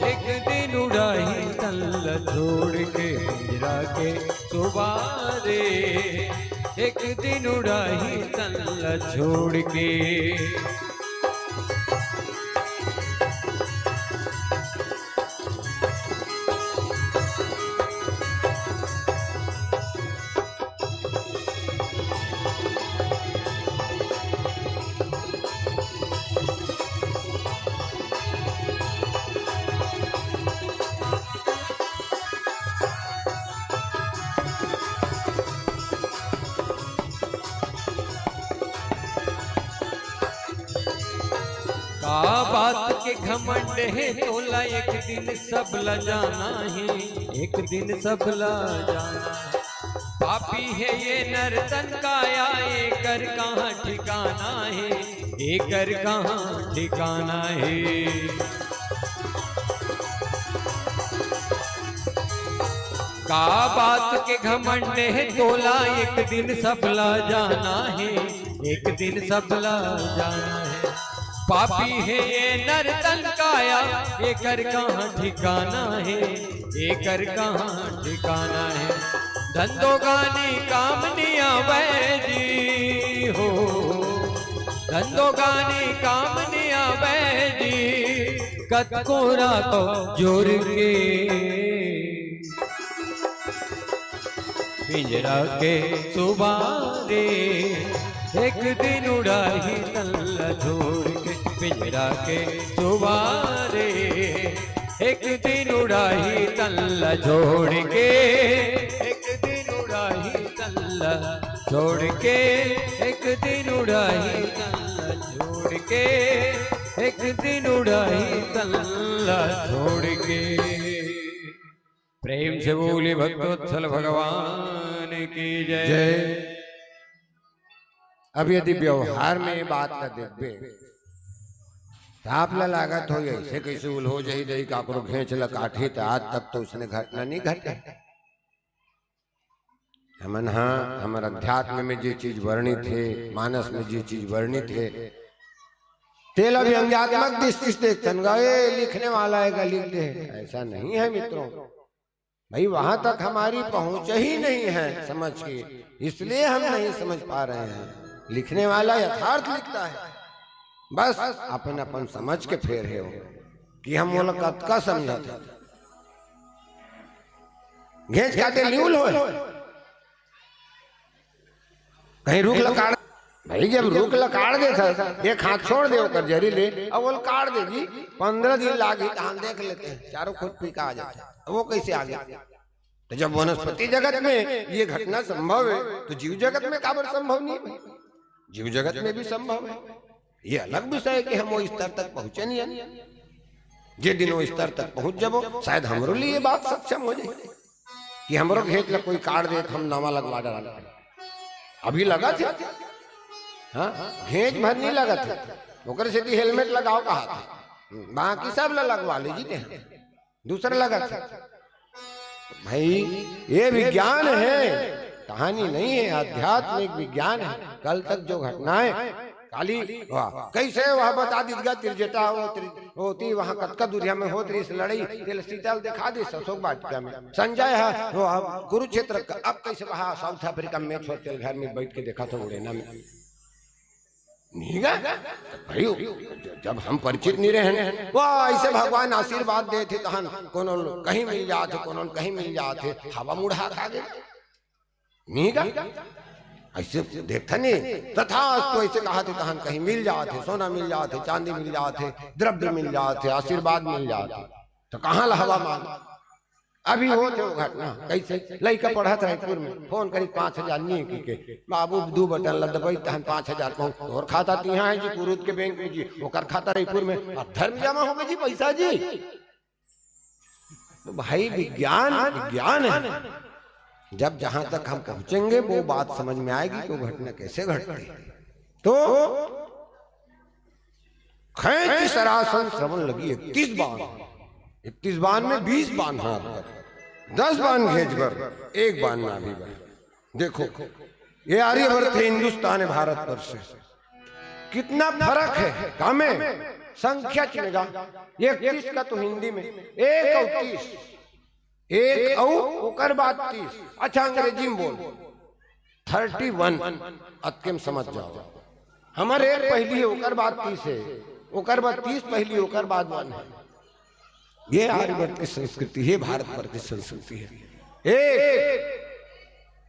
एक दिन उड़ाही तन ला छोड़ के, पिंजरा के सुवारे एक दिन उड़ाही तन ला छोड़ के। का बात के घमंड हे तोला, एक दिन सब ला जाना हे, एक दिन सब ला जाना हे। पापी हे ये नर तन काया, एकर कहाँ ठिकाना हे, एकर कहाँ ठिकाना हे। का बात के घमंड हे तोला, एक दिन सब ला जाना हे, एक दिन सब ला जाना हे। पापी हे ये नर तन काया, एकर कहाँ ठिकाना हे, एकर कहाँ ठिकाना हे। धंधोगानी काम नइ आवय जी हो, धंधोगानी काम नइ आवय जी, कतको रातो जोर के। पिंजरा के सुवारे एक दिन उड़ाही तन ला छोड़ के, पिंजरा के सुवारे एक दिन उड़ाही तन ला छोड़ के, एक दिन उड़ाही तन ला छोड़ के, एक दिन उड़ाही तन ला छोड़ के, एक दिन उड़ाही तन ला छोड़ के। प्रेम से बोलिए भक्तवत्सल भगवान की जय। जय। अब यदि व्यवहार में ये बात ला देखबे, त आप ला लागत होही, ऐसे कैसे उल्हो जाही दई, काकरो घेंच ला काटही, त आज तक तो उसने घटना नहीं घटे। हमन हा, हमर अध्यात्म में जे चीज वर्णित हे, मानस में जे चीज वर्णित हे, तेला व्यंग्यात्मक दृष्टि से देखथन, गा, "ए, लिखने वाला हे गा, लिख दे।" ऐसा नहीं है मित्रों। भाई, वहां तक हमारी पहुंच ही नहीं है समझ की, इसलिए हम नहीं समझ पा रहे हैं। लिखने वाला यथार्थ लिखता है, बस अपन अपन समझ के फेर हे वो कि हम ओला कतका समझत हन। घेंच काटे ल्यूल होय, कहीं रूख ला काट, भाई, जब रूख ला काट देथस, एक हाथ छोड़ दे ओकर जरी ले, अब ओला काट दे जी, पंद्रह दिन लागी, त हम देख लेते हैं, चारों खुट पीका आ जाता है। अब वो कैसे आ गया? तो जब वनस्पति जगत में ये घटना संभव है, तो जीव जगत में काबर संभव नहीं है? जीव जगत में भी संभव है। ये अलग विषय है कि हम वो स्तर तक पहुंचे नहीं है। जे दिन वो स्तर तक पहुंच जाबो, शायद हमरो लिए ये बात सक्षम हो जाए कि हमरो घेंच ला कोई काट दे, तो हम नवा लगवा डालन। अभी लगथे, हाँ, घेंच भर नहीं लगथे, ओकर सेती helmet लगाओ कहा था। बाकी सब ला लगवा ले जी तेहा, दूसरा लगत हे। भाई, ये विज्ञान है, कहानी नहीं है, आध्यात्मिक विज्ञान है। कल तक जो घटनाएं, काली, वाह, कैसे वह बता दीस गा, त्रिजटा हो, त्रि-, होती वहां कतका दूरिया में होत रहिस लड़ाई, तेला सीता ल दिखा दीस अशोक वाटिका में। संजय है, वो अब कुरुक्षेत्र का, अब कैसे वहां साउथ अफ्रीका में होत तेल घर में बैठ के देखा था उड़ेना में। नहीं गा? भाई, जब हम परिचित नहीं रहे, वाह, ऐसे भगवान आशीर्वाद देथे, तहन कोनो ल कहीं मिल जाथे, कोनो ल कहीं मिल जाथे, हवा मुड़हा का गे। नहीं गा? ऐसे देखता नहीं, तथास्तु ऐसे कहाथे, तहन कहीं मिल जाथे, सोना मिल जाथे, चांदी मिल जाथे, द्रव्य मिल जाथे, आशीर्वाद मिल जाथे, तो कहाँ ला हवा मार? अभी होथे वो घटना, कैसे लइका पढ़त रायपुर में, फोन करी पाँच हजार नहीं की के, "बाबू, दू बटन ला दबाई, तहन पाँच हजार पहुंच।" तोर खाता तिहां है जी, कुरुद के बैंक में जी, ओकर खाता रायपुर में, अधर में जमा हो गए जी पैसा जी। तो भाई, विज्ञान, विज्ञान है। जब जहां तक हम पहुंचेंगे, वो बात समझ में आएगी कि वो घटना कैसे घटती है। तो खैंची सरासन श्रवण लगी इकतीस बान, इकतीस बान में बीस बान हाथ पर, दस बान घेंच बर, एक बान नाभि बर। देखो, ये आर्यवर्त है, हिंदुस्तान है, भारतवर्ष है, कितना फर्क है। कामे संख्या चिनेगा, इकतीस का तो हिंदी में एक अउ तीस, एक अउ ओकर बाद तीस। अच्छा, अंग्रेजी में बोल, थर्टी वन। अतके में समझ जाओ, हमर एक पहली है, ओकर बाद तीस है, ओकर बाद तीस पहली, ओकर बाद वन है। ये आर्यवर्त की संस्कृति है, भारतवर्ष की संस्कृति है। एक,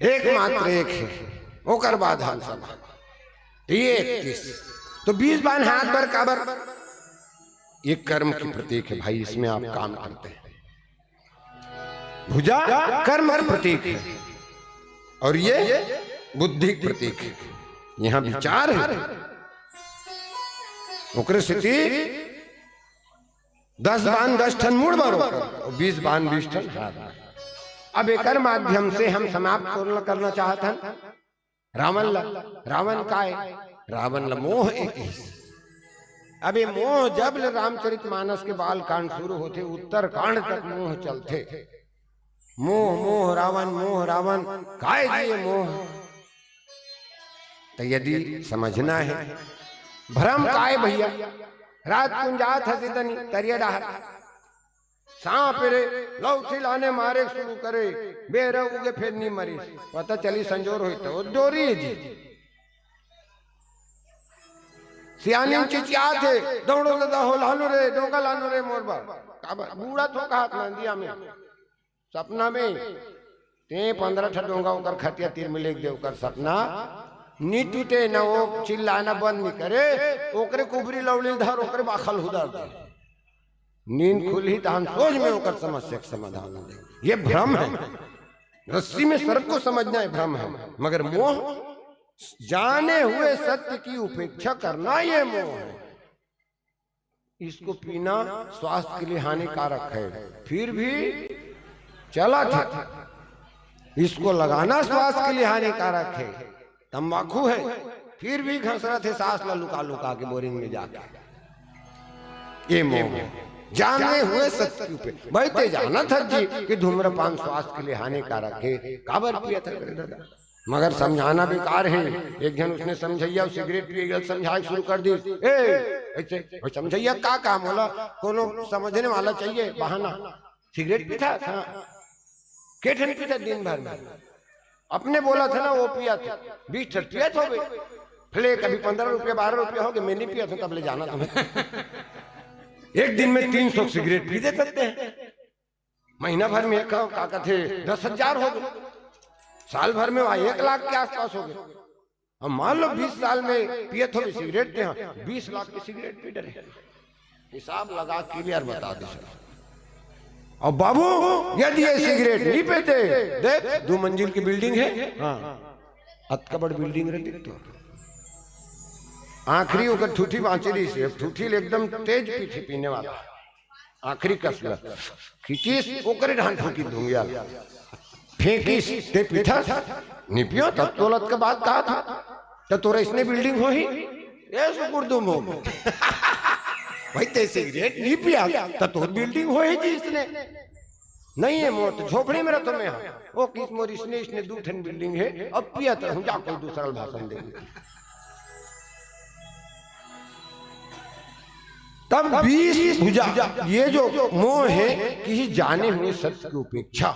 एकमात्र एक है, ओकर बाद हम सब। तो ये इकतीस, तो बीस बान हाथ बर काबर? ये कर्म की प्रतीक है भाई, इसमें आप काम करते हैं। भुजा कर्म की प्रतीक है और ये बुद्धि की प्रतीक है। यहाँ विचार है। ओकरे सेती दस बान दस ठन मुड़ बर ओकर, और बीस बान बीस ठन हाथ बर। अब एकर माध्यम से हम समाप्त कौन ला करना चाहत हन? रावण ला। रावण काय? रावण ला मोह एक ही। अब ये मोह जब ले रामचरित मानस के बाल कांड शुरू होथे, उत्तर कांड तक मोह चलथे। मोह, मोह रावण, मोह रावण, काय जी ये मोह? तो यदि समझना है, भ्रम काय भैया? रात कुन जात हस तनी तरिया डाहर, सांप रे, लौठी लाने मारे शुरू करे, बेरा उगे फेर नी मरिस, पता चली संजोर होई तो डोरी जी। सियानी चिचियात हे, "दौड़ो दादा हो लानो रे, डोंगा लानो रे मोर बर।" काबर? बूढ़ा तो कहात नंदिया में, सपना में, ते पंद्रह ठा डोंगा ओकर खटिया तीर में लेग दे, ओकर सपना नी टूटे, ना वो चिल्लाना बंद नी करे, ओकरे कुबरी लौड़ी धर, ओकरे बाखल हुदर दे। नींद खुलही तहन सोच में ओकर समस्या के समाधान हो जाए। ये भ्रम है, रस्सी में सर्प को समझना है, भ्रम है, मगर मोह, जाने हुए सत्य की उपेक्षा करना, ये मोह है। इसको पीना स्वास्थ्य के लिए हानिकारक है, फिर भी चला था। इसको लगाना स्वास्थ्य के लिए हानिकारक है, तंबाकू है, फिर भी घसरत हे सांस ला लुका लुका के बोरिंग में जाके। ये मोह, जाने हुए सत्य की उपेक्षा। भाई, ते जानत हस जी कि धूम्रपान स्वास्थ्य के लिए हानिकारक है, काबर पियत हस रे दादा? मगर समझाना बेकार है। एक झन उसने समझइया अउ सिगरेट पिए गल समझाए शुरू कर दी, "ए, ऐसे, ओ समझइया का काम होला, कोनो समझने वाला चाहिए बहाना।" सिगरेट पीथस? हाँ। के ठन पीथस दिन भर में? अपने बोलत हे ना, वो पियत हे, बीस ठन पियत होबे। फले कभी पंद्रह रुपया, बारह रुपया होगे, मैं नहीं पियत हूँ, तब ले जाना तुम्हें। एक दिन में तीन सौ सिगरेट पी दे सकते हैं, महीना भर में एक, का कहते, दस हजार होगे, साल भर में वहाँ एक लाख के आसपास होगे। अब मान लो बीस साल में पियत होबे सिगरेट, ते हाँ, बीस लाख की सिगरेट पी डरे। हिसाब लगा, क्लियर बता दे सर। और बाबू, यदि ये सिगरेट नहीं पीते, देख, दो मंजिल की बिल्डिंग है, हाँ, अतका बड़ बिल्डिंग रहती तो। आखिरी ओकर ठूठी बाँचे रहिस, अब ठूठी ले एकदम तेज पीथे पीने वाला, आखिरी कस ला खींचिस, ओकरे ढान ठोकी धुंगिया ला। फेंकिस, ते पीथस, नी पियो, तब तोलत के बात कहा था, तो तोरा इसने बिल्डिंग होही, ये सुकुर दुम हो। भाई, तैं सिगरेट नहीं पिया, त तोर बिल्डिंग होही जी इसने। नहीं है, मोर तो झोपड़ी में रहतो मैं, हाँ। ओ किस मोर इसने, इसने दू ठन बिल्डिंग है, अब पिया तो हम जा कोई दूसरा भाषण देंगे। तब बीस भुजा, ये जो मोह है, किसी जाने हुए सत्य की उपेक्षा।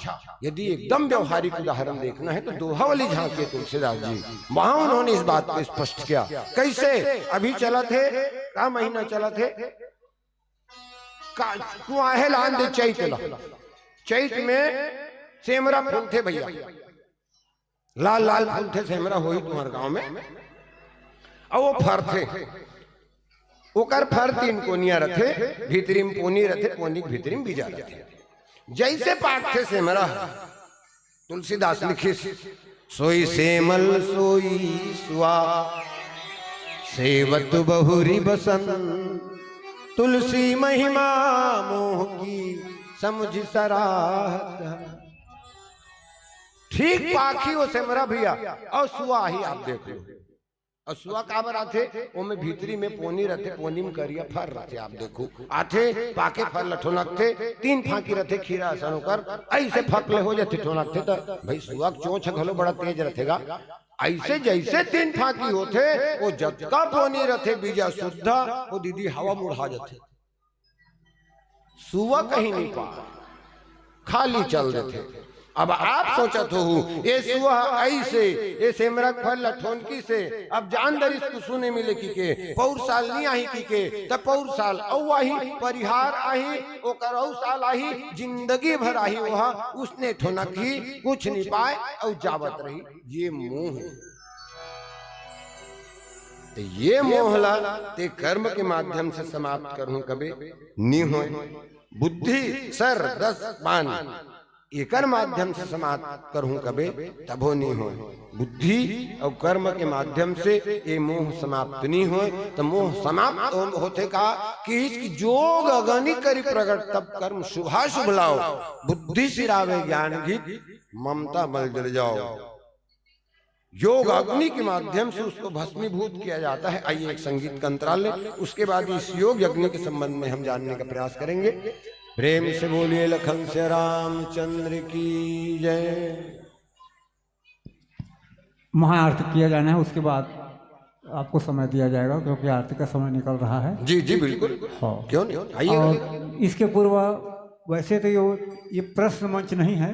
यदि एकदम व्यवहारिक उदाहरण देखना है तो दोहा वाली झांकी है तुलसीदास जी, वहां उन्होंने इस बात को स्पष्ट किया। कैसे? अभी चलत है, का महीना चलत है? का कुआहे लान दे चैत ला। चैत में सेमरा फूलथे भैया, लाल लाल फूलथे सेमरा, होही तुम्हर गांव में। अउ वो फरथे, ओकर फर तीन कोनिया रथे, भीतरी में पोनी रथे, पोनी के भीतरी में बीजा रथे। जैसे पाकथे सेमरा, तुलसीदास लिखिस, "सोई सेमल सोई सुआ, सेवत बहुरी बसन, तुलसी महिमा मोह की समुझ सराहत।" ठीक पाखी वो सेमरा भैया, अउ सुआ ही आप देख लो। अउ सुआ काबर आथे? ओमे भीतरी में पोनी रथे, पोनी में करिया फर रथे। आप देखो, आथे, पाके फर ल ठोनकथे, तीन फांकी रथे खीरा असन ओकर, ऐसे फक ले हो जाथे ठोनकथे। त भाई, सुआ के चोंच घलो बड़ा तेज रथे गा। ऐसे जैसे तीन फांकी होथे, वो जतका पोनी रथे बीजा सुद्धा, वो दीदी हवा मुढ़ा जाथे। सुआ कहीं नहीं पा, खाली चल देथे। अब आप सोचत हो, ये सुआ ऐसे, ये सेमरा के फर ल ठोनकिसे, अब जान दरिस कुछु नहीं मिले किके, पौर साल नहीं आही किके, त पौर साल अउ आही, परिहार आही, ओकर अउ साल आही, जिंदगी भर आही, वह उसने ठोनकही, कुछ नहीं पाए, अउ जावत रही। ये मोह है। त ये मोह ला तैं कर्म के माध्यम से समाप्त करहूं कबे, नी होय। बुद्धि, सर, दस, बान, एकर माध्यम से समाप्त करहूं कबे, तभो नी होय। बुद्धि अउ कर्म के माध्यम से ये मोह समाप्त नी होय। त मोह समाप्त हो-, होथे का कि इसकी जोग अगनि करि प्रगट, तब कर्म शुभाशुभ लाव। बुद्धि सिरावे ज्ञान गीत, ममता मल जरि जाव। योग अग्नि के माध्यम से उसको भस्मीभूत किया जाता है। आइए, एक संगीत का अंतराल लें, उसके बाद इस योग यज्ञ के संबंध में हम जानने का प्रयास करेंगे। प्रेम से बोलिए लखन से रामचंद्र की जय। महाआरती किया जाना है, उसके बाद आपको समय दिया जाएगा, क्योंकि आरती का समय निकल रहा है। जी, जी, बिल्कुल। हाँ। क्यों नहीं? आइए। और इसके पूर्व, वैसे तो ये, ये प्रश्न मंच नहीं है,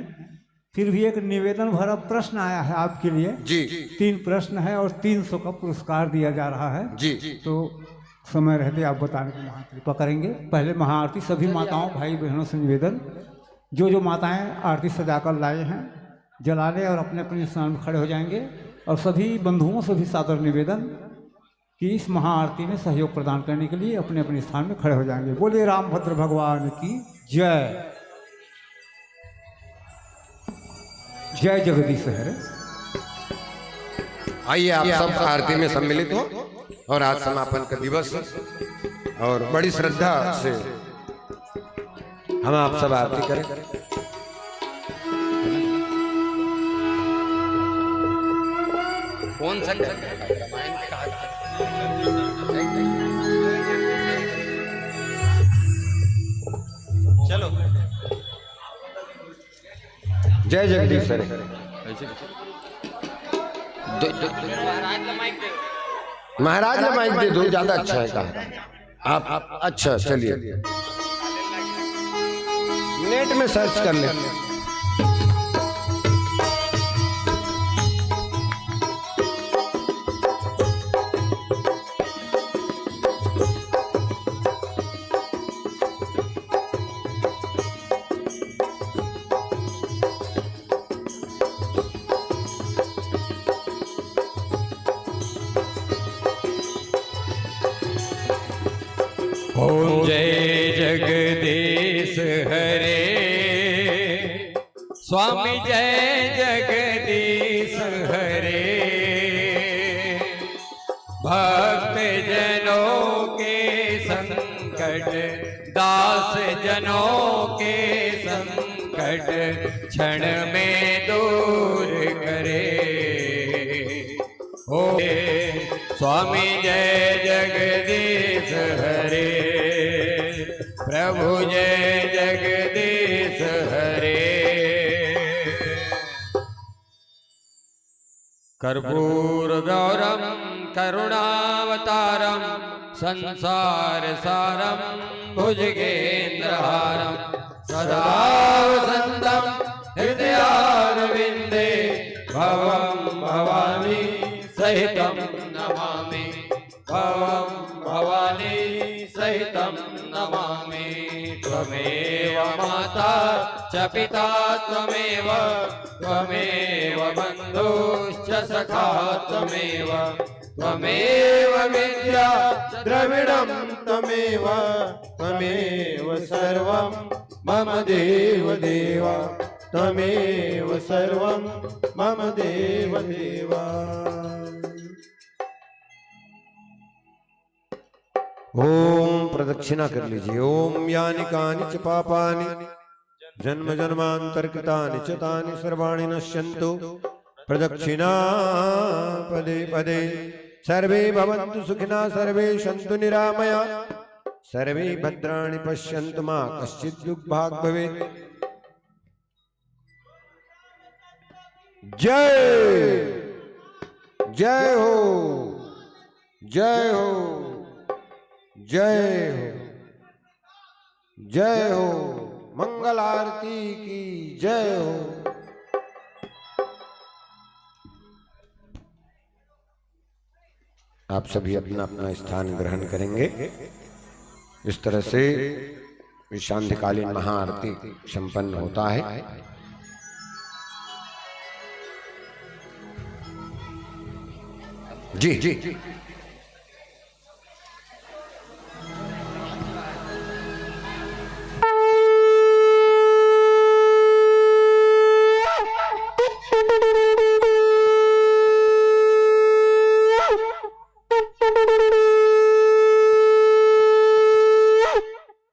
फिर भी एक निवेदन भरा प्रश्न आया है आपके लिए। जी। तीन प्रश्न है और तीन सौ का पुरस्कार दिया जा रहा है। जी। तो समय रहते आप बताने की महाकृपा करेंगे। पहले महाआरती, सभी माताओं, भाई, बहनों से निवेदन, जो जो माताएं आरती सजाकर लाए हैं, जला लें और अपने अपने स्थान में खड़े हो जाएंगे। और सभी बंधुओं से भी सादर निवेदन कि इस महाआरती में सहयोग प्रदान करने के लिए अपने अपने स्थान में खड़े हो जाएंगे। बोलिए रामभद्र भगवान की जय। जय जगदीश हरे। आइए, आप सब आरती में सम्मिलित हो और आज समापन का दिवस है और बड़ी श्रद्धा से हम आप सब आरती करें। कौन सा? चलो। जय जगदीश हरे। दो, दो, महाराज ने माइक दे दो, ज्यादा अच्छा है कहा। आप, अच्छा, चलिए, नेट में सर्च कर लें। ओम जय जगदीश हरे। स्वामी जय जगदीश हरे। भक्त जनों के संकट, दास जनों के संकट क्षण में दूर करे। ओ स्वामी जय जगदीश हरे। भुजे जगदीश हरे। कर्पूर गौरम करुणावतारम संसार सारम भुजगेंद्रहारम सदा वसंतम हृदयारविंदे भवम भवानी सहितम नमामि। भवम भवानी सहितं नमामि। त्वमेव माता च पिता त्वमेव, त्वमेव बन्धुश्च सखा त्वमेव, त्वमेव विद्या द्रविणं त्वमेव, त्वमेव सर्वं मम देव देव, त्वमेव सर्वं मम देव देव। ओम, प्रदक्षिणा कर लीजिए। ओम यानि कानि च पापानि जन्म जन्मांतर कृतानि च तानि सर्वाणि नश्यंतु प्रदक्षिणा पदे पदे। सर्वे भवंतु सुखिना सर्वे संतु निरामया सर्वे भद्राणि पश्यंतु मा कश्चित दुख भाग भवेत। जय, जय हो, जय हो, जय हो, जय हो। मंगल आरती की जय हो। आप सभी अपना अपना स्थान ग्रहण करेंगे। इस तरह से ये सांध्यकालीन महाआरती संपन्न होता है। जी, जी।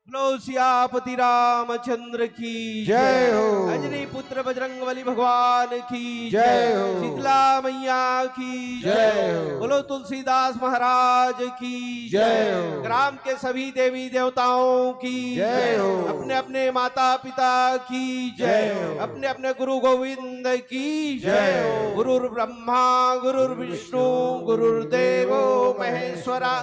बोलो सियापति रामचंद्र की जय हो। अंजनी पुत्र बजरंग बली भगवान की जय हो। शीतला मैया की जय हो। बोलो तुलसीदास महाराज की जय हो। ग्राम के सभी देवी देवताओं की जय हो। अपने अपने माता पिता की जय हो। अपने अपने गुरु गोविंद की जय हो। गुरुर्ब्रह्मा गुरुर्विष्णु गुरुर्देवो महेश्वरा।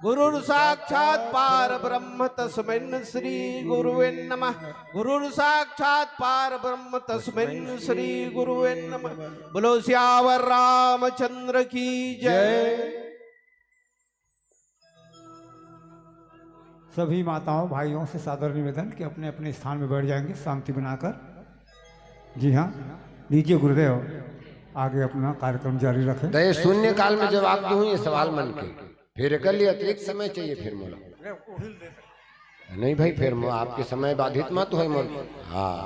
गुरुर्साक्षात् पार ब्रह्म तस्मिन् श्री गुरुवे नमः। गुरुर्साक्षात् पार ब्रह्म तस्मिन् श्री गुरुवे नमः। बोलो सियावर रामचंद्र की जय। सभी माताओं भाइयों से सादर निवेदन कि अपने अपने स्थान में बैठ जाएंगे शांति बनाकर। जी हाँ, लीजिए गुरुदेव, आगे अपना कार्यक्रम जारी रखें। तो ये शून्य काल में जवाब दूं, ये सवाल मन के। फिर एकर लिए अतिरिक्त समय चाहिए फिर मोला। नहीं भाई, फिर मो-, आपके समय बाधित मत होय मोर। हाँ।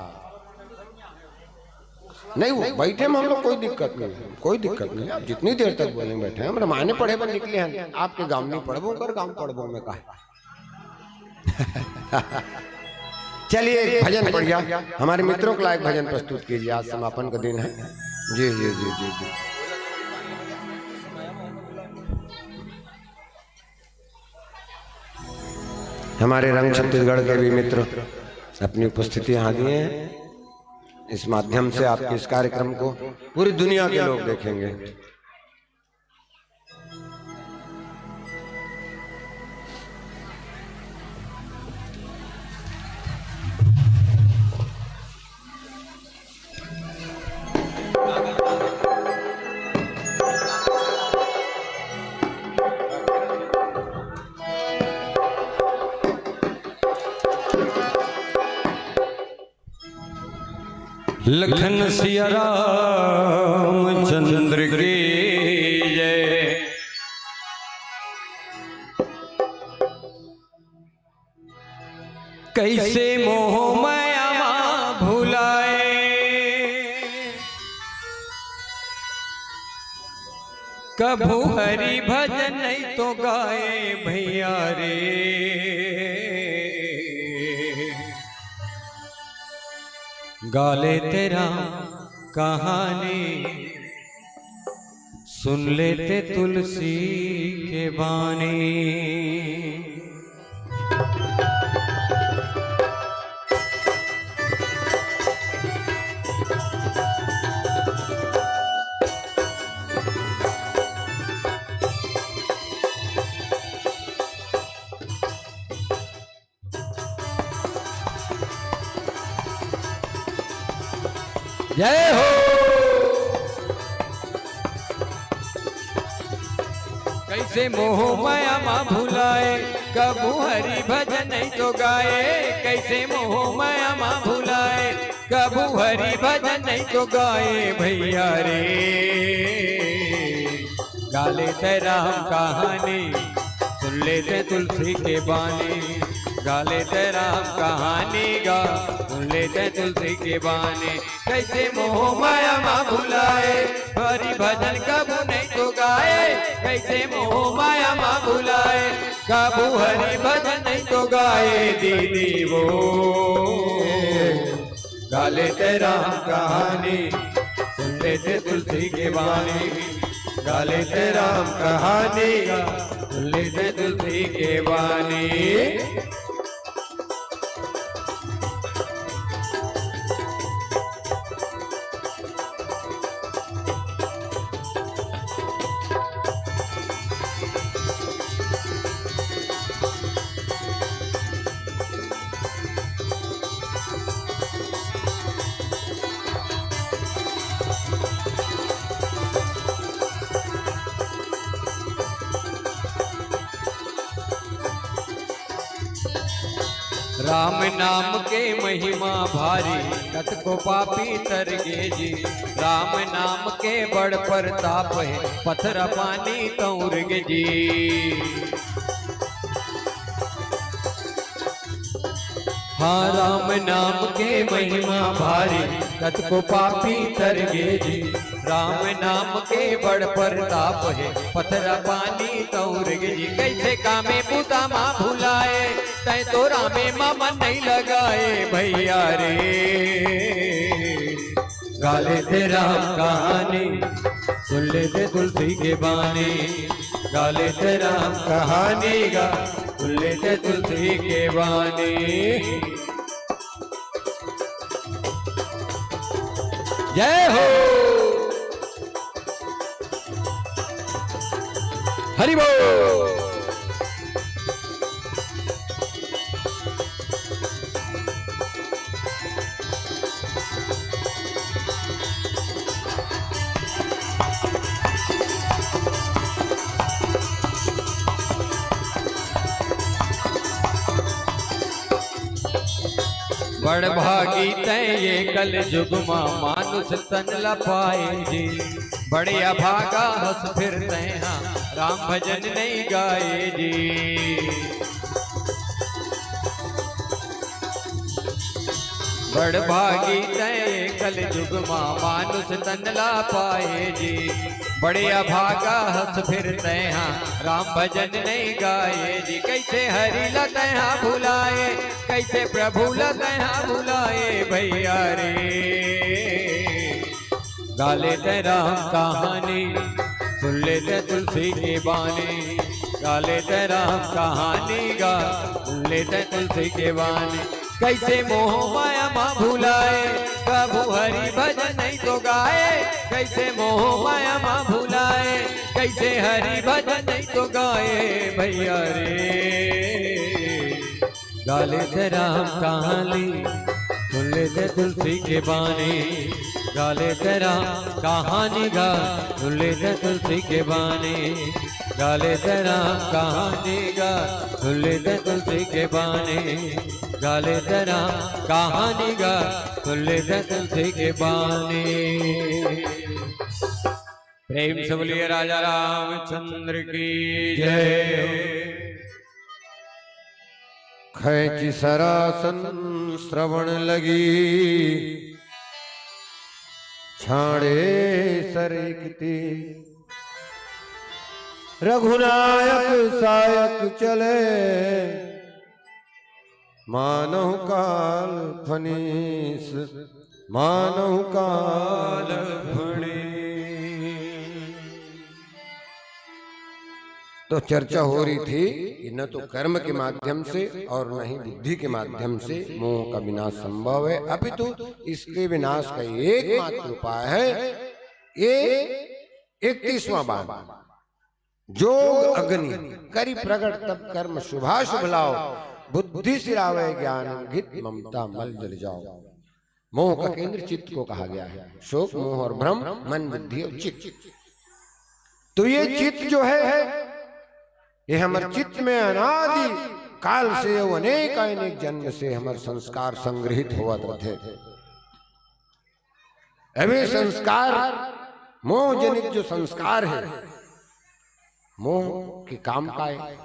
नहीं, वो बैठे में हम लोग कोई दिक्कत नहीं है, कोई दिक्कत नहीं है। आप जितनी देर तक बोलें बैठे हैं, हम रामायण पढ़े बर निकले हैं। आपके गांव नहीं पढ़बो, कर गांव पढ़बो में कहा। चलिए, एक भजन बढ़िया, हमारे मित्रों के लायक भजन प्रस्तुत कीजिए। आज समापन का दिन है। जी, जी, जी, जी, जी। हमारे रंग छत्तीसगढ़ के भी मित्र अपनी उपस्थिति यहाँ दिए हैं। इस माध्यम से आपके इस कार्यक्रम को पूरी दुनिया के लोग देखेंगे। लखन सिया रामचंद्र की जय। कैसे मोह माया मा भुलाए, कभू हरि भजन नहीं तो गाए भैया रे। गा लेते राम कहानी, सुन लेते तुलसी के बानी। जय हो। कइसे मोह माया मा भुलाए, कभू हरि भजन नहीं तो गाए। कइसे मोह माया मा भुलाए, कभू हरि भजन नहीं तो गाए भैया रे। गा लेते राम कहानी, सुन लेते तुलसी के बानी। गा लेते राम कहानी गा, सुन लेते तुलसी के बानी। कइसे मोह माया मा भुलाए, हरि भजन कभू नहीं तो गाए। कइसे मोह माया मा भुलाए, कभू हरि भजन नहीं तो गाए दीदी वो। गा लेते राम कहानी, सुन लेते तुलसी के बानी। गा लेते राम कहानी गा, सुन लेते तुलसी के बानी। राम नाम के महिमा भारी, कतको पापी तर गे जी। राम नाम के बड़ परताप हे, पथरा पानी तौर गे जी। हाँ, राम नाम के महिमा भारी, कतको पापी तर गे जी। राम नाम के बड़ परताप हे, पथरा पानी तौर गे जी। कइसे कामे बुता मा भुलाए, तैं तो रामे मा मन नहीं लगाए भैया रे। गा लेते राम कहानी, सुन लेते तुलसी के बानी। गा लेते राम कहानी गा, सुन लेते तुलसी के बानी। जय हो। हरि बोल। बड़ भागी तैं ये कल जुग मा, मानुष तन ल पाए जी। बड़े अभागा हस फिर तैं हा, राम भजन नहीं गाए जी। बड़ भागी तैं कल जुग मा, मानुष तन ला पाए जी। बड़े अभागा हस फिर तैं हा, राम भजन नहीं गाए जी। कइसे हरि ला तैं हा भुलाए, कइसे प्रभु ला तैं हा भुलाए भैया रे। गा लेते राम कहानी, सुन लेते तुलसी के बानी। गा लेते राम कहानी गा, सुन लेते तुलसी के बानी। कइसे मोह माया मा भुलाए, कभू हरि भजन नहीं तो गाए। कइसे मोह माया मा भुलाए, कइसे हरि भजन नहीं तो गाए भैया रे। गा लेते राम कहानी, सुन लेते तुलसी के बानी। गा लेते राम कहानी गा, सुन लेते तुलसी के बानी। गा लेते राम कहानी गा, सुन लेते तुलसी के बानी। गा लेते राम कहानी गा, सुन लेते तुलसी के बानी। प्रेम से बोलिए राजा रामचंद्र की जय। खैंची सरासन श्रवण लगी, छाड़े सरेकती। रघुनायक सायक चले, मानहु काल फनीस, मानहु काल फनीस। तो चर्चा हो रही थी कि न तो कर्म के माध्यम से और न ही बुद्धि के माध्यम से मोह का विनाश संभव है, अपितु इसके विनाश का एकमात्र उपाय है ये इकतीसवां बाण। जोग अग्नि करि प्रगट तब कर्म शुभाशुभ लाओ, बुद्धि सिरावे ज्ञान घित ममता मल जल जाओ। मोह का केंद्र चित्त को कहा गया है। शोक, मोह और भ्रम, मन, बुद्धि और चित्त। तो ये चित्त जो है, ये हमारे चित्त में अनादि काल से, वो अनेक अनेक जन्म से हमारे संस्कार संग्रहित होवत रथे। अभी संस्कार, मोह जनित जो संस्कार है, मोह के काम का है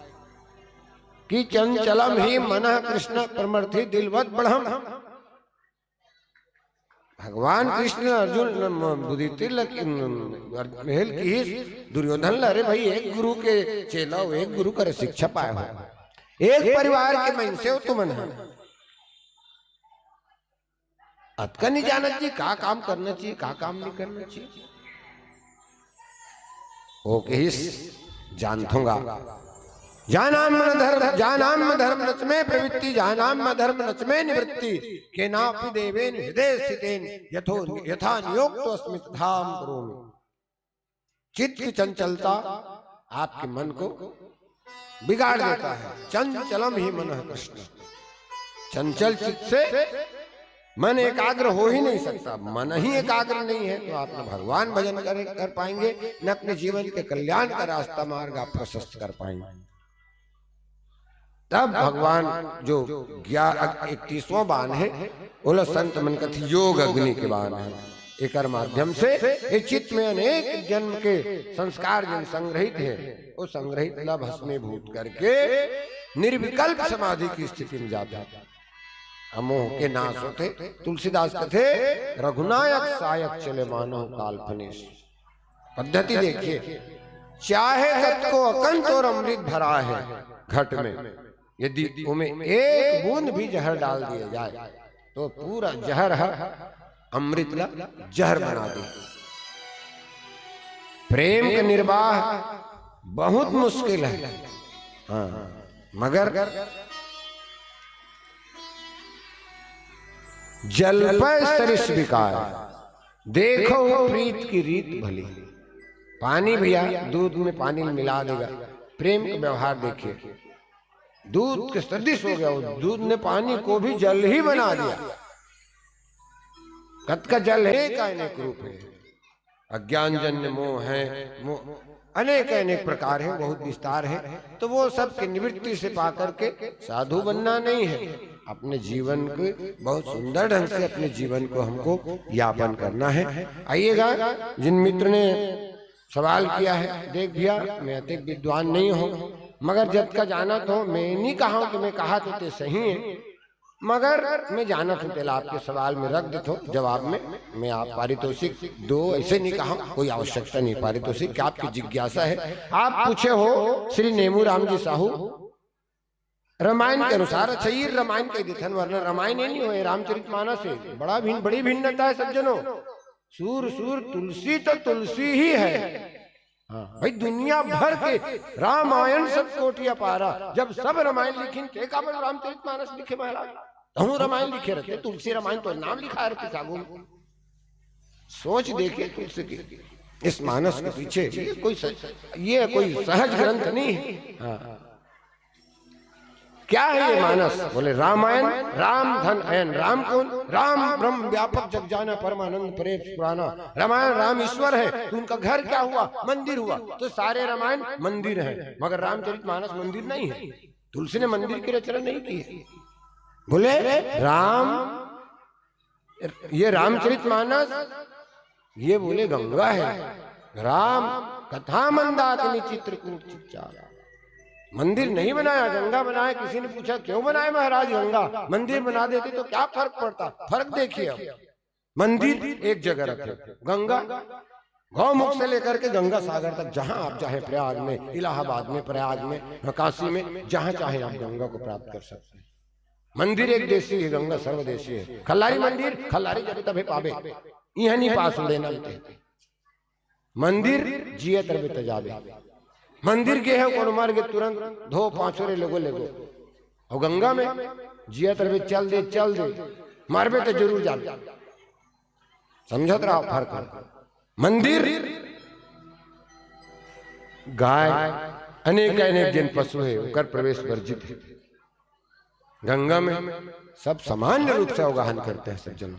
कि चंचलम ही मन कृष्ण प्रमर्थी दिलवत बढ़म। भगवान कृष्ण अर्जुन, म-, बुद्धि तिलक, म-, हेल किहिस दुर्योधन ल, "अरे भाई, एक गुरु के चेला हो, एक गुरु करे शिक्षा पाए हो, एक परिवार के मनसे हो तुमन ह, अतका नहीं जानत जी का काम करना चाहिए, का काम नहीं करना चाहिए।" वो कहिस, "जानथों गा, जानाम धर्म, जानाम धर्म नच में प्रवृत्ति, जानाम धर्म नच में निवृत्ति, केनापि देवेन हृदय स्थितेन यथो, यथा नियोक्तो अस्मि तथा करोमि।" चित्त की चंचलता आपके मन को बिगाड़ देता है। चंचलम ही मन कृष्ण, चंचल चित्त से मन एकाग्र हो ही नहीं सकता। मन ही एकाग्र नहीं है तो आप न भगवान भजन कर, कर पाएंगे, न अपने जीवन के कल्याण का रास्ता मार्ग आप प्रशस्त कर पाएंगे। तब भगवान जो ग्या-, इकतीसवां बान है, ओला संत मन कथे योग अग्नि के बान है। एकर माध्यम से ये चित्त में अनेक जन्म के संस्कार जिन संग्रहित है, वो संग्रहित ला भस्मीभूत करके निर्विकल्प समाधि की स्थिति में जाता है। अमोह के नाश होते। तुलसीदास कथे, "रघुनायक सायक चले मानव काल फनेस।" पद्धति देखिए, चाहे कतको अकन तोर अमृत भरा है घट में, यदि ओमे एक बूंद भी जहर डाल दिया जाए तो पूरा जहर ह अमृत ला जहर बना दे। प्रेम के निर्वाह बहुत मुश्किल है, हाँ, मगर जल पै सरिस बिकाय, देखो प्रीत की रीत भली। पानी भैया, दूध में पानी मिला देगा, प्रेम का व्यवहार देखिए, दूध के सदृश हो गया वो, दूध ने पानी को भी जल ही बना दिया। कत का जल है का अनेक रूप है, अज्ञान जन्य मोह है, मोह, अनेक अनेक प्रकार है, बहुत विस्तार है। तो वो सब की निवृत्ति से पा करके साधु बनना नहीं है, अपने जीवन को बहुत सुंदर ढंग से अपने जीवन को हमको यापन करना है। आइएगा, जिन मित्र ने सवाल किया है, देख भैया, मैं अतिक विद्वान नहीं हूँ, मगर जब का जाना तो मैं नहीं कहा हूँ कि मैं कहा तो ते सही है, मगर मैं जानत हूं तेला आपके सवाल में रख देथो जवाब में। मैं आप पारितोषिक दो ऐसे नहीं कहा, कोई आवश्यकता नहीं पारितोषिक की, आपकी जिज्ञासा है। आप पूछे हो श्री नेमू राम जी साहू, रामायण के अनुसार, अच्छा, ये रामायण कह देथन, वरना रामायण ये नहीं होए, रामचरित मानस है। बड़ा भिन्न, बड़ी भिन्नता है सज्जनों। सूर सूर तुलसी तो तुलसी ही है। हाँ, भाई, दुनिया भर के रामायण सब कोटिया पारा, जब सब रामायण लिखिन, ते काबर रामचरित मानस लिखे महाराज? तहूँ रामायण लिखे रहते, तुलसी रामायण तो नाम लिखा रहते सागो में। सोच देखिए तुलसी के इस मानस के पीछे, ये कोई स-, ये कोई सहज ग्रंथ नहीं है। हाँ। क्या है ये मानस? बोले, "रामायण, राम धन अयन।" राम कौन? राम ब्रह्म व्यापक जग जाना, परमानंद परेश पुराना। रामायण, राम ईश्वर है, तो उनका घर क्या हुआ? मंदिर हुआ। तो सारे रामायण मंदिर हैं, मगर रामचरित मानस मंदिर नहीं है। तुलसी ने मंदिर की रचना नहीं की है। बोले, राम, ये रामचरित मानस, ये बोले गंगा है। राम कथा मंदाकिनी चित्रकूट चिच्चा। मंदिर नहीं बनाया, गंगा बनाया। किसी ने पूछा, "क्यों बनाए महाराज गंगा? मंदिर बना देते तो क्या फर्क पड़ता?" फर्क देखिए, अब मंदिर एक जगह रखे, गंगा गौमुख से लेकर के गंगा सागर तक, जहां आप चाहे, प्रयाग में, इलाहाबाद में, प्रयाग में, काशी में, जहां चाहे आप गंगा को प्राप्त कर सकते हैं। मंदिर एक देशी है, गंगा सर्वदेशी है। खल्लारी मंदिर, खल्लारी जब तबे पावे, इहां नहीं पास लेना होते। मंदिर जियत रहे त जाबे। मंदिर गे हे, कोनो मर गे, तुरंत धो, पाँचोरे लेगो, लेगो। और गंगा में जियत रहे, चल दे, चल दे, मरबे त जरूर जाबे। समझत रहो फर्क। मंदिर, गाय, अनेक अनेक जिन पशु है, ओकर प्रवेश वर्जित है। गंगा में सब सामान्य रूप से अवगाहन करते हैं सज्जनों।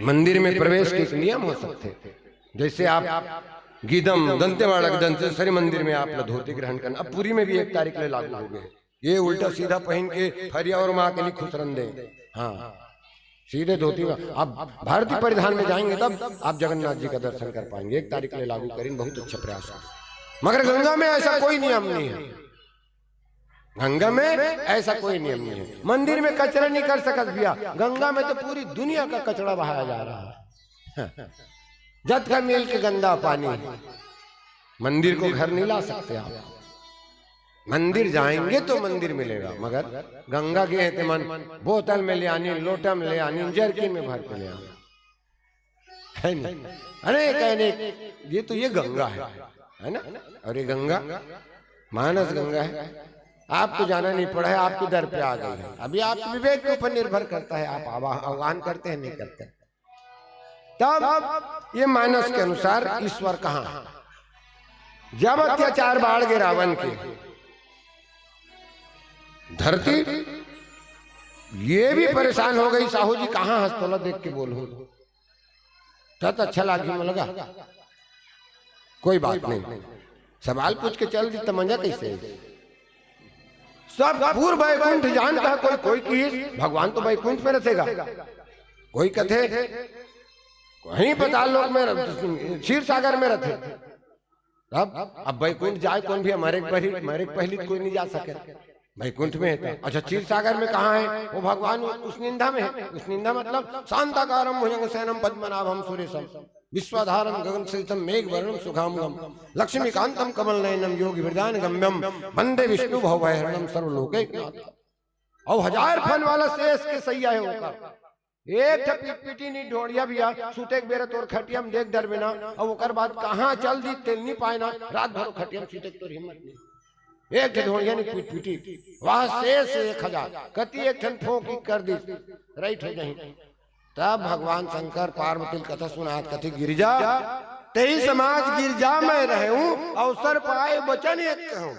मंदिर में प्रवेश के एक नियम हो सकथे, जैसे आप गीदम दंतेवाड़ा के दंतेश्वरी मंदिर में आप ला धोती ग्रहण करना, अब पुरी में भी एक तारीख ले लागू हो गए। ये उल्टा सीधा पहिन के फरिया और माँ के लिए खुश रन दे। हाँ, सीधे धोती में। आप भारतीय परिधान में जाएंगे तब आप जगन्नाथ जी का दर्शन कर पाएंगे। एक तारीख ले लागू करें, बहुत अच्छा प्रयास है। मगर गंगा में ऐसा कोई नियम नहीं है। गंगा में ऐसा कोई नियम नहीं है। मंदिर में कचरा नहीं कर सकत भैया, गंगा में तो पूरी दुनिया का कचरा बहाया जा रहा है। जत का मिल के गंदा पानी है। मंदिर को घर नहीं ला सकते आप। मंदिर जाएंगे तो मंदिर मिलेगा, मगर गंगा के एहते मन बोतल में ले आनी, लोटा में ले आनी, जर्किन में भर के ले आनी, है नहीं? अनेक अनेक, ये तो ये गंगा है, है ना? और ये गंगा मानस गंगा है। आपको जाना नहीं पड़ा है, आपके दर पे आ गई है। अभी आपके विवेक के ऊपर निर्भर करता है, आप आवा- आह्वान करते हैं, नहीं करते। तब ये मानस के अनुसार ईश्वर कहाँ है? जब अत्याचार बाढ़ गए रावण के, धरती ये भी परेशान हो गई, साहू जी कहाँ हस, तोला देख के बोलूं, तब तो अच्छा लागी मोला गा। कोई बात नहीं, सवाल पूछ के चल दी त मजा कैसे? सब पूर्व बैकुंठ जानता है, कोई कोई की भगवान तो बैकुंठ में रथेगा, कोई कथे कहीं पाताल लोक में रथ-, क्षीर सागर में रथे। अब अब बैकुंठ जाए कौन भी, हमारे पहली, हमारे पहली कोई नहीं जा सके। बैकुंठ में है तो अच्छा, क्षीर सागर में कहाँ है? वो भगवान उस निंदा में है। उस निंदा मतलब शांताकारम भुजंग सैनम पद्मनाभम सुरेशम विश्वाधारम गगन सहितम मेघ वर्णम सुखाम गम लक्ष्मीकांतम कमल नयनम योगी हृदय गम्यम वंदे विष्णु भव भयहरणम सर्वलोकैकनाथ। और हजार फन वाला शेष के सैया है ओकर। एक ठे पिटपिटी नहीं ढोड़िया भैया, सुते के बेरा तोर खटिया में देख डरबे ना, और ओकर बाद कहाँ चल दी तेल नहीं पाए ना, रात भर खटिया में सुते के तोर हिम्मत नहीं। एक ठे ढोड़िया नहीं पिटपिटी, वहाँ शेष एक हजार, कति एक ठन फोंक कर दी, राइट हो जाही। तब भगवान शंकर पार्वती ल कथा सुनात कथे, गिरिजा, तेई समाज गिरजा में रहूं, अवसर पाए वचन एक कहूं।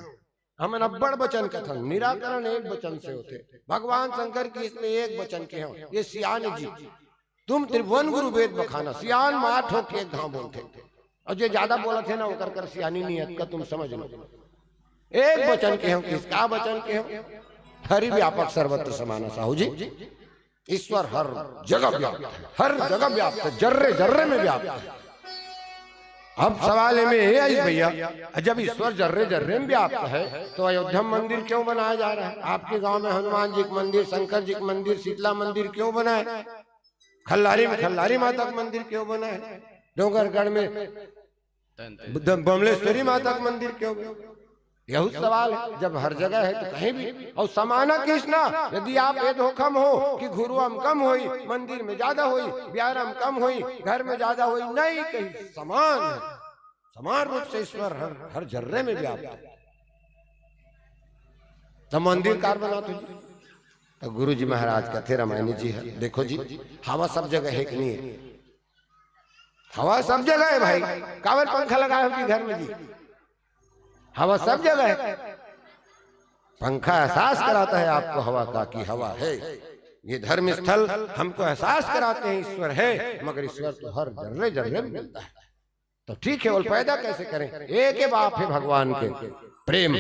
हमन अब्बड़ वचन कथन, निराकरण एक वचन से होथे। भगवान शंकर के इसमें एक वचन के हो, ये सियान जी, तुम त्रिभुवन गुरु वेद बखाना, सियान मार ठोक के एक घाव बोलथे। और जे ज्यादा बोलत है ना, ओकर कर सियानी नहीं है, का तुम समझ लो। एक वचन के हो, किसका वचन के हो? हरि व्यापक सर्वत्र समाना, साहू जी। ईश्वर हर जगह व्याप्त है, हर जगह व्याप्त है, जर्रे जर्रे में व्याप्त है। अब सवाल ये में ये आई भैया, जब ईश्वर जर्रे जर्रे में व्याप्त है, तो अयोध्या में मंदिर क्यों बनाया जा रहा है? आपके गांव में हनुमान जी का मंदिर, शंकर जी का मंदिर, शीतला मंदिर क्यों बनाए? खल्लारी में खल्लारी माता का मंदिर क्यों बनाए? डोंगरगढ़ में द-, बमलेश्वरी माता का मंदिर क्यों? यहू सवाल है। जब हर जगह है तो कहीं भी। और समाना कृष्णा, यदि आप ये धोखम हो कि गुरु हम कम होई, मंदिर में ज्यादा होई, ब्यारा में कम होई, घर में ज्यादा होई, नहीं, कहीं समान है। समान रूप से ईश्वर हर, हर जर्रे में व्याप्त है। तो मंदिर कार बना तुझे? तो गुरु जी महाराज कथे, रामायणी जी है, देखो जी, हवा सब जगह है कि नहीं है? हवा सब जगह है भाई। काबर पंखा लगाए हो कि घर में जी? हवा सब जगह है। पंखा एहसास कराता है आपको हवा का कि हवा है। ये धर्म स्थल हमको एहसास कराते हैं ईश्वर है, मगर ईश्वर तो हर जर्रे जर्रे में मिलता है। तो ठीक है, वो पैदा कैसे करें? एक ही बाप है भगवान के, प्रेम।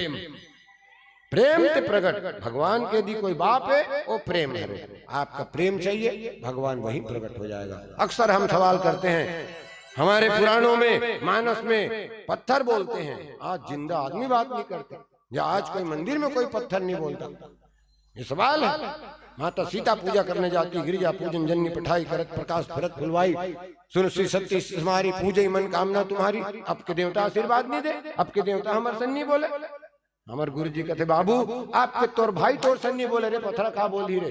प्रेम ते प्रगट, भगवान के यदि कोई बाप है, वो प्रेम है। आपका प्रेम चाहिए, भगवान वहीं प्रगट हो जाएगा। अक्सर हम सवाल करते हैं, हमारे पुराणों में, मानस में पत्थर बोलते हैं, आज जिंदा आदमी बात नहीं करते, या आज कोई मंदिर में कोई पत्थर नहीं बोलता। ये सवाल है। माता सीता पूजा करने जाती, गिरिजा पूजन जननी पठाई, करत प्रकाश फिरत फुलवाई, सुन श्री सत्य हमारी पूजे मन कामना तुम्हारी। अब के देवता आशीर्वाद नहीं दे, अब के देवता हमारे से नहीं बोले। हमारे गुरु जी कहते, बाबू, आपके तोर भाई तोर से नहीं बोले रे, पत्थर का बोली रे,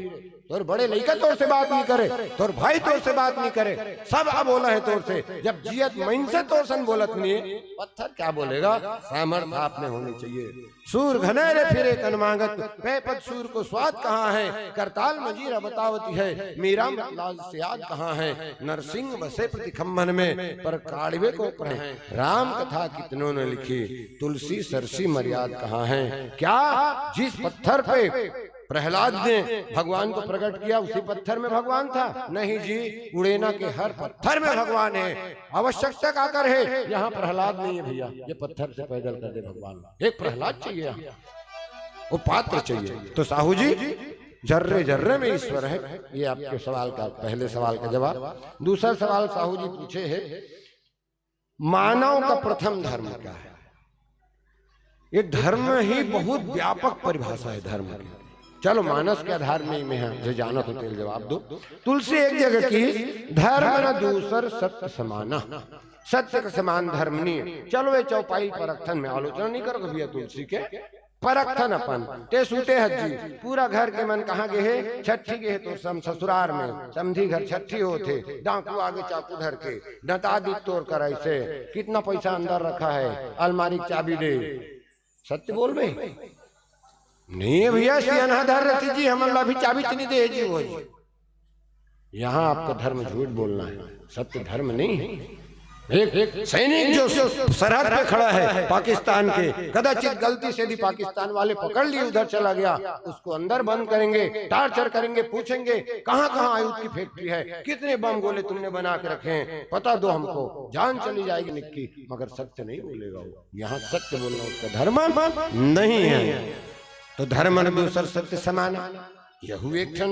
तोर बड़े लइका तोर से बात नहीं करे, तोर भाई तोर से बात नहीं करे, सब अबोला है तोर से। जब जियत मन से तोर सन बोलत नहीं है, पत्थर क्या बोलेगा? सामर्थ्य आप में होनी चाहिए। सूर घने रे फिरे तन मांगत, पै पद सूर को स्वाद कहाँ है? करताल मजीरा बतावती है, मीरा मत लाज से याद कहाँ है? नरसिंह बसे प्रति खम्भन में, पर काड़वे को प्रह-, राम कथा कितनों ने लिखी, तुलसी सरसी मर्याद कहाँ है? क्या जिस पत्थर पे प्रहलाद ने भगवान को प्रकट किया, उसी पत्थर में भगवान था? नहीं जी, उड़ेना के हर पत्थर में भगवान है। आवश्यकता का कर है, यहाँ प्रहलाद नहीं है भैया, ये पत्थर से पैदल कर दे भगवान। एक प्रहलाद चाहिए यहाँ, वो पात्र चाहिए। तो साहू जी, जर्रे जर्रे में ईश्वर है। ये आपके सवाल का, पहले सवाल का जवाब। दूसरा सवाल साहू जी पूछे है, मानव का प्रथम धर्म क्या है? ये धर्म ही बहुत व्यापक परिभाषा है धर्म की। चलो, मानस के आधार में ही मैं जो जानत हो तेल जवाब दो। तुलसी एक जगह की, धर्म न दूसर सत्य समाना, सत्य के समान धर्म नहीं है। चलो, ये चौपाई परखथन में आलोचना नहीं करो भैया तुलसी के, परखथन अपन। ते सूते हत जी, पूरा घर के मन कहाँ गे हे? छट्ठी गे हे तो सम ससुरार में, समधी घर छट्ठी होथे, डाकू आगे चाकू धर के डटा दी तोर कर ऐसे। कितना पैसा अंदर रखा है, अलमारी की चाबी दे। सत्य बोल बे। नहीं है भैया, सियाना धर रहती जी, हमन ला भी चाबी नहीं दे जी वो जी। यहाँ आपका धर्म झूठ बोलना है, सत्य धर्म नहीं है। एक, एक सैनिक जो सरहद पे खड़ा है पाकिस्तान के, कदाचित गलती से यदि पाकिस्तान वाले पकड़ लिए, उधर चला गया, उसको अंदर बंद करेंगे, टार्चर करेंगे, पूछेंगे कहाँ कहाँ आयुध की फैक्ट्री है, कितने बम गोले तुमने बना के रखे हैं, पता दो हमको। जान चली जाएगी निक्की, मगर सत्य नहीं बोलेगा वो। यहाँ सत्य बोलना उसका धर्म नहीं है। तो धर्म न दूसर सत्य समाना, यहू एक ठन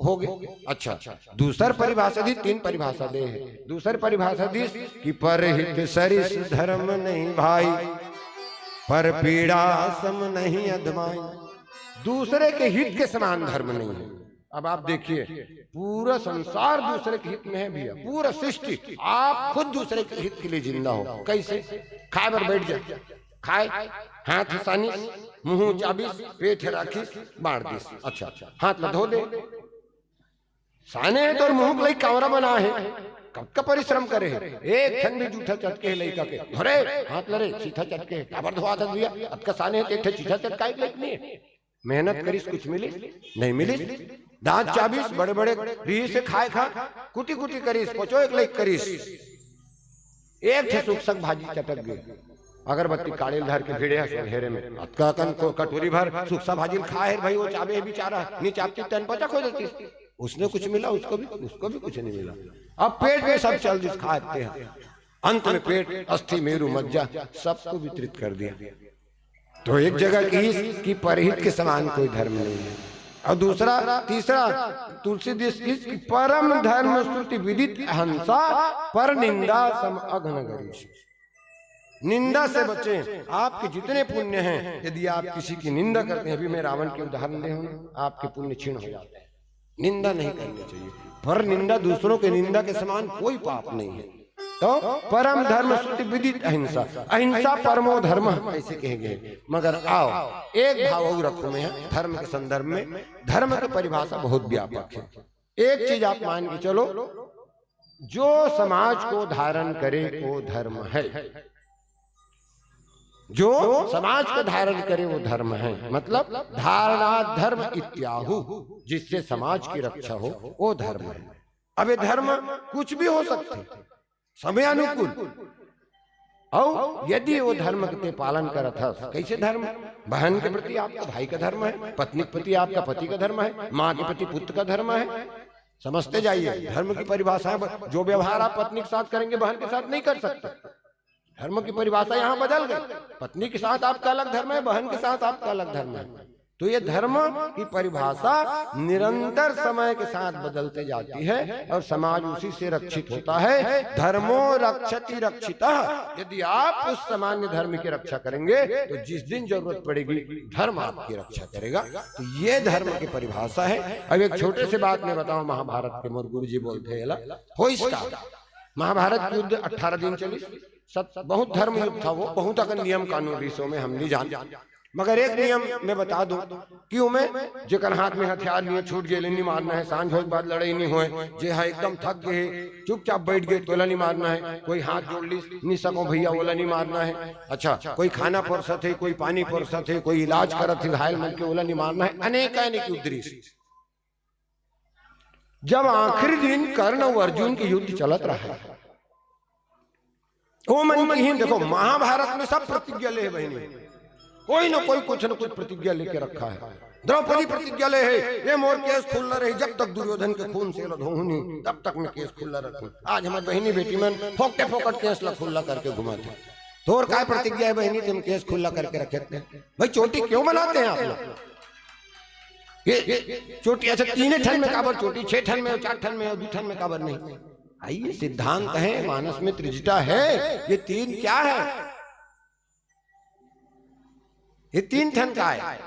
हो गए। अच्छा, दूसर परिभाषा दी, तीन परिभाषा दे है। दूसर परिभाषा दी कि परहित सरिस धर्म नहीं भाई, पर पीड़ा सम नहीं अधमाई। दूसरे के हित के समान धर्म नहीं है। अब आप देखिए, पूरा संसार दूसरे के हित में है भैया, पूरा सृष्टि। आप खुद दूसरे के हित के लिए जिंदा हो। कैसे? खाए बर बैठ जा, खाए, हाथ सानिस, मुंह चाबिस, पेट राखिस, बांट दिस। अच्छा, हाथ ला धो दे। साने है तोर मुंह के लई कांवरा बना है, कतका परिश्रम करे है, एक ठन भी जूठा चटके है लइका के, धरे हाथ ला रे, चीथा चटके है, काबर धोआ था भैया, अतका साने है तो एक ठे चीथा चटकाए के लइक नहीं है। मेहनत करिस, कुछ मिलिस? नहीं मिलिस। दांत चाबिस, बड़े बड़े रिहिस हे खाए खा, कुटी कुटी करिस, पचोए के लइक करिस, एक ठे सुकसा भाजी चटक गई। अगरबत्ती काड़ेल धर के भिड़े हस घेरे में, अतका कन को कटोरी भर सुकसा भाजी ल खाए हे भाई, वो चाबे हे बेचारा, नी चाबती तन पचा खो देती। उसने कुछ मिला, उसको भी, उसको भी कुछ नहीं मिला। अब पेट में सब चल दिस खाते हैं, अंत में पेट, अस्थि, मेरू, मज्जा, सबको वितरित कर दिया। तो एक जगह की कि परहित के समान कोई धर्म नहीं है। और दूसरा, तीसरा, तुलसीदास की कि परम धर्म श्रुति विदित अहिंसा, पर निंदा सम अघ न गरीष। निंदा से बचें। आपके जितने पुण्य हैं, यदि आप किसी की निंदा करते हैं, अभी मैं रावण के उदाहरण दे हूं, आपके पुण्य क्षीण हो जाते हैं। निंदा नहीं करनी चाहिए, पर निंदा, दूसरों की निंदा के समान कोई पाप नहीं है। तो परम धर्म श्रुति विदित अहिंसा, अहिंसा परमो धर्म ऐसे कहे गए। मगर आओ, एक भाव और रखूं मैं धर्म के संदर्भ में। धर्म की परिभाषा बहुत व्यापक है। एक चीज आप मान के चलो, जो समाज को धारण करे वो धर्म है, जो समाज को धारण करे वो धर्म है, मतलब धारणा धर्म इत्याहु, जिससे समाज की रक्षा हो वो धर्म है। अब ये धर्म कुछ भी हो सकते, समय अनुकूल। और यदि वो धर्म के ते पालन करत हस, कैसे धर्म? बहन के प्रति आपका भाई का धर्म है, पत्नी के प्रति आपका पति का धर्म है, माँ के प्रति पुत्र का धर्म है। समझते जाइए, धर्म की परिभाषा है, जो व्यवहार आप पत्नी के साथ करेंगे, बहन के साथ नहीं कर सकते। धर्म की परिभाषा यहाँ बदल गई। पत्नी के साथ आपका अलग धर्म है, बहन के साथ आपका अलग धर्म है। तो ये धर्म की परिभाषा निरंतर समय के साथ बदलते जाती है और समाज उसी से रक्षित होता है। धर्मो रक्षति रक्षितः। यदि आप उस सामान्य धर्म की रक्षा करेंगे तो जिस दिन जरूरत पड़ेगी, धर्म आपकी रक्षा करेगा। तो ये धर्म की परिभाषा है। अब एक छोटे से बात मैं बताऊं, महाभारत के मोर गुरु जी बोलते हैं, हो इसका महाभारत युद्ध अठारह दिन चली। सब बहुत धर्म युद्ध था वो, बहुत अकन नियम कानून रिसो में हम नहीं जान। मगर एक नियम मैं बता दूं कि उमे जेकर हाथ में हथियार लिए छूट गए, नहीं मारना है, सांझ होए के बाद लड़ाई नहीं होए। जे हा एकदम थक गए, चुपचाप बैठ गए, तोला नहीं मारना है। कोई हाथ जोड़ ली, नहीं सको भैया, ओला नहीं मारना है। अच्छा, कोई खाना परोसत है, कोई पानी परोसत है, कोई इलाज करत है घायल मन के, ओला नहीं मारना है। अनेक अनेक युद्ध रिस। जब आखिरी दिन कर्ण और अर्जुन के युद्ध चलत रहा, ओ मन की ही देखो, महाभारत में सब प्रतिज्ञा ले बहिनी, कोई ना कोई कुछ न कुछ प्रतिज्ञा लेके रखा है। द्रौपदी प्रतिज्ञा ले हे, ये मोर केस खुल्ला रही, जब तक दुर्योधन के खून से ल धोहूं नहीं, तब तक मैं केस खुल्ला रखूं। आज हमर बहिनी बेटी मन फोकटे फोकट केस ला खुल्ला करके घुमाथे। तोर काय प्रतिज्ञा है बहिनी, तुम केस खुल्ला करके रखे थे? भाई, चोटी क्यों बनाते हैं आप लोग? ये चोटी अच्छा, तीन ठन में काबर चोटी, छह ठन में, चार ठन में, दू ठन में काबर नहीं? भाई, ये सिद्धांत है, मानस में त्रिजटा है। ये तीन क्या है? ये तीन ठन काय?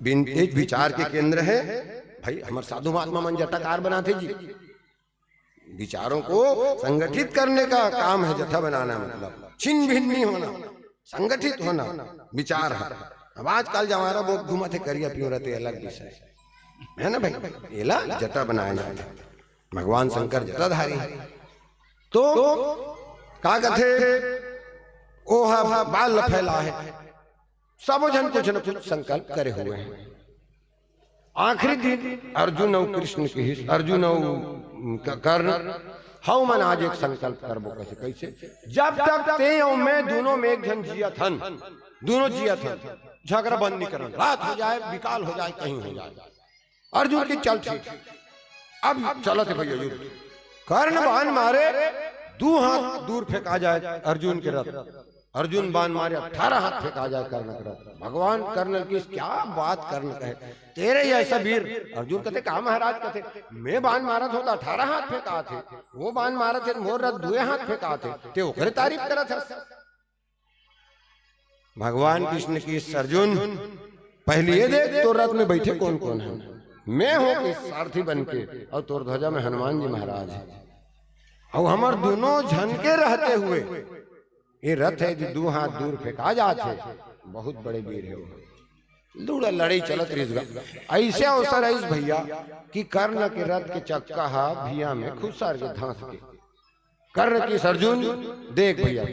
बिन-, एक विचार के केंद्र है। भाई, हमर साधु महात्मा मन जटाकार बनाथे जी। विचारों को संगठित करने का काम है जटा बनाना, मतलब छिन्न भिन्न नहीं होना, संगठित होना विचार है। अब आजकल जमाना बहुत घूमत है करिया पियोरा, ते अलग विषय है ना भाई। एला जटा बनाया जाता है। भगवान शंकर जटाधारी है। तो का कथे, ओह बाल ल फैला है, सबो झन कुछ न कुछ संकल्प करे हुए हैं। आखिरी दिन अर्जुन अउ कृष्ण किहिस, अर्जुन अउ क-, कर्ण, हव मन आज एक संकल्प करबो। कइसे, कइसे? जब तक ते अउ मैं दूनों में एक झन जियत हन, दूनों जियत हन, झगरा बंद नहीं करन। रात हो जाए, बिकाल हो जाए, कहीं हो जाए, अर्जुन के चल ठीक। अब चलत हे भैया युद्ध। कर्ण बाण मारे, दू हाथ दूर फेंका जाए अर्जुन के रथ। अर्जुन बाण मारे, अठारह हाथ फेंका जाए कर्ण के रथ। भगवान कर्ण किहिस, क्या बात कर्ण कहे, तेरे जैसा वीर। अर्जुन कथे, का महाराज? कथे, मैं बाण मारत हों त अठारह हाथ फेंकाथे, वो बाण मारत हे, मोर रथ दुए हाथ फेंकाथे, ते ओकरे तारीफ करत हस। भगवान कृष्ण किहिस, अर्जुन, पहले ये देख, तोर रथ में बैठे कौन कौन है। मैं हों कि सारथी बन के, अउ तोर ध्वजा में हनुमान जी महाराज है, अउ हमर दूनों झन के रहते हुए ये रथ हे, यदि दू हाथ दूर फेंका जाथे, बहुत बड़े वीर हे वो। लूड़ा लड़ई चलत रहिस गा। अइसे अवसर आइस भैया कि कर्ण के रथ के चक्का हा भिया में खुसर के धंस के। कर्ण किहिस, अर्जुन, देख भैया,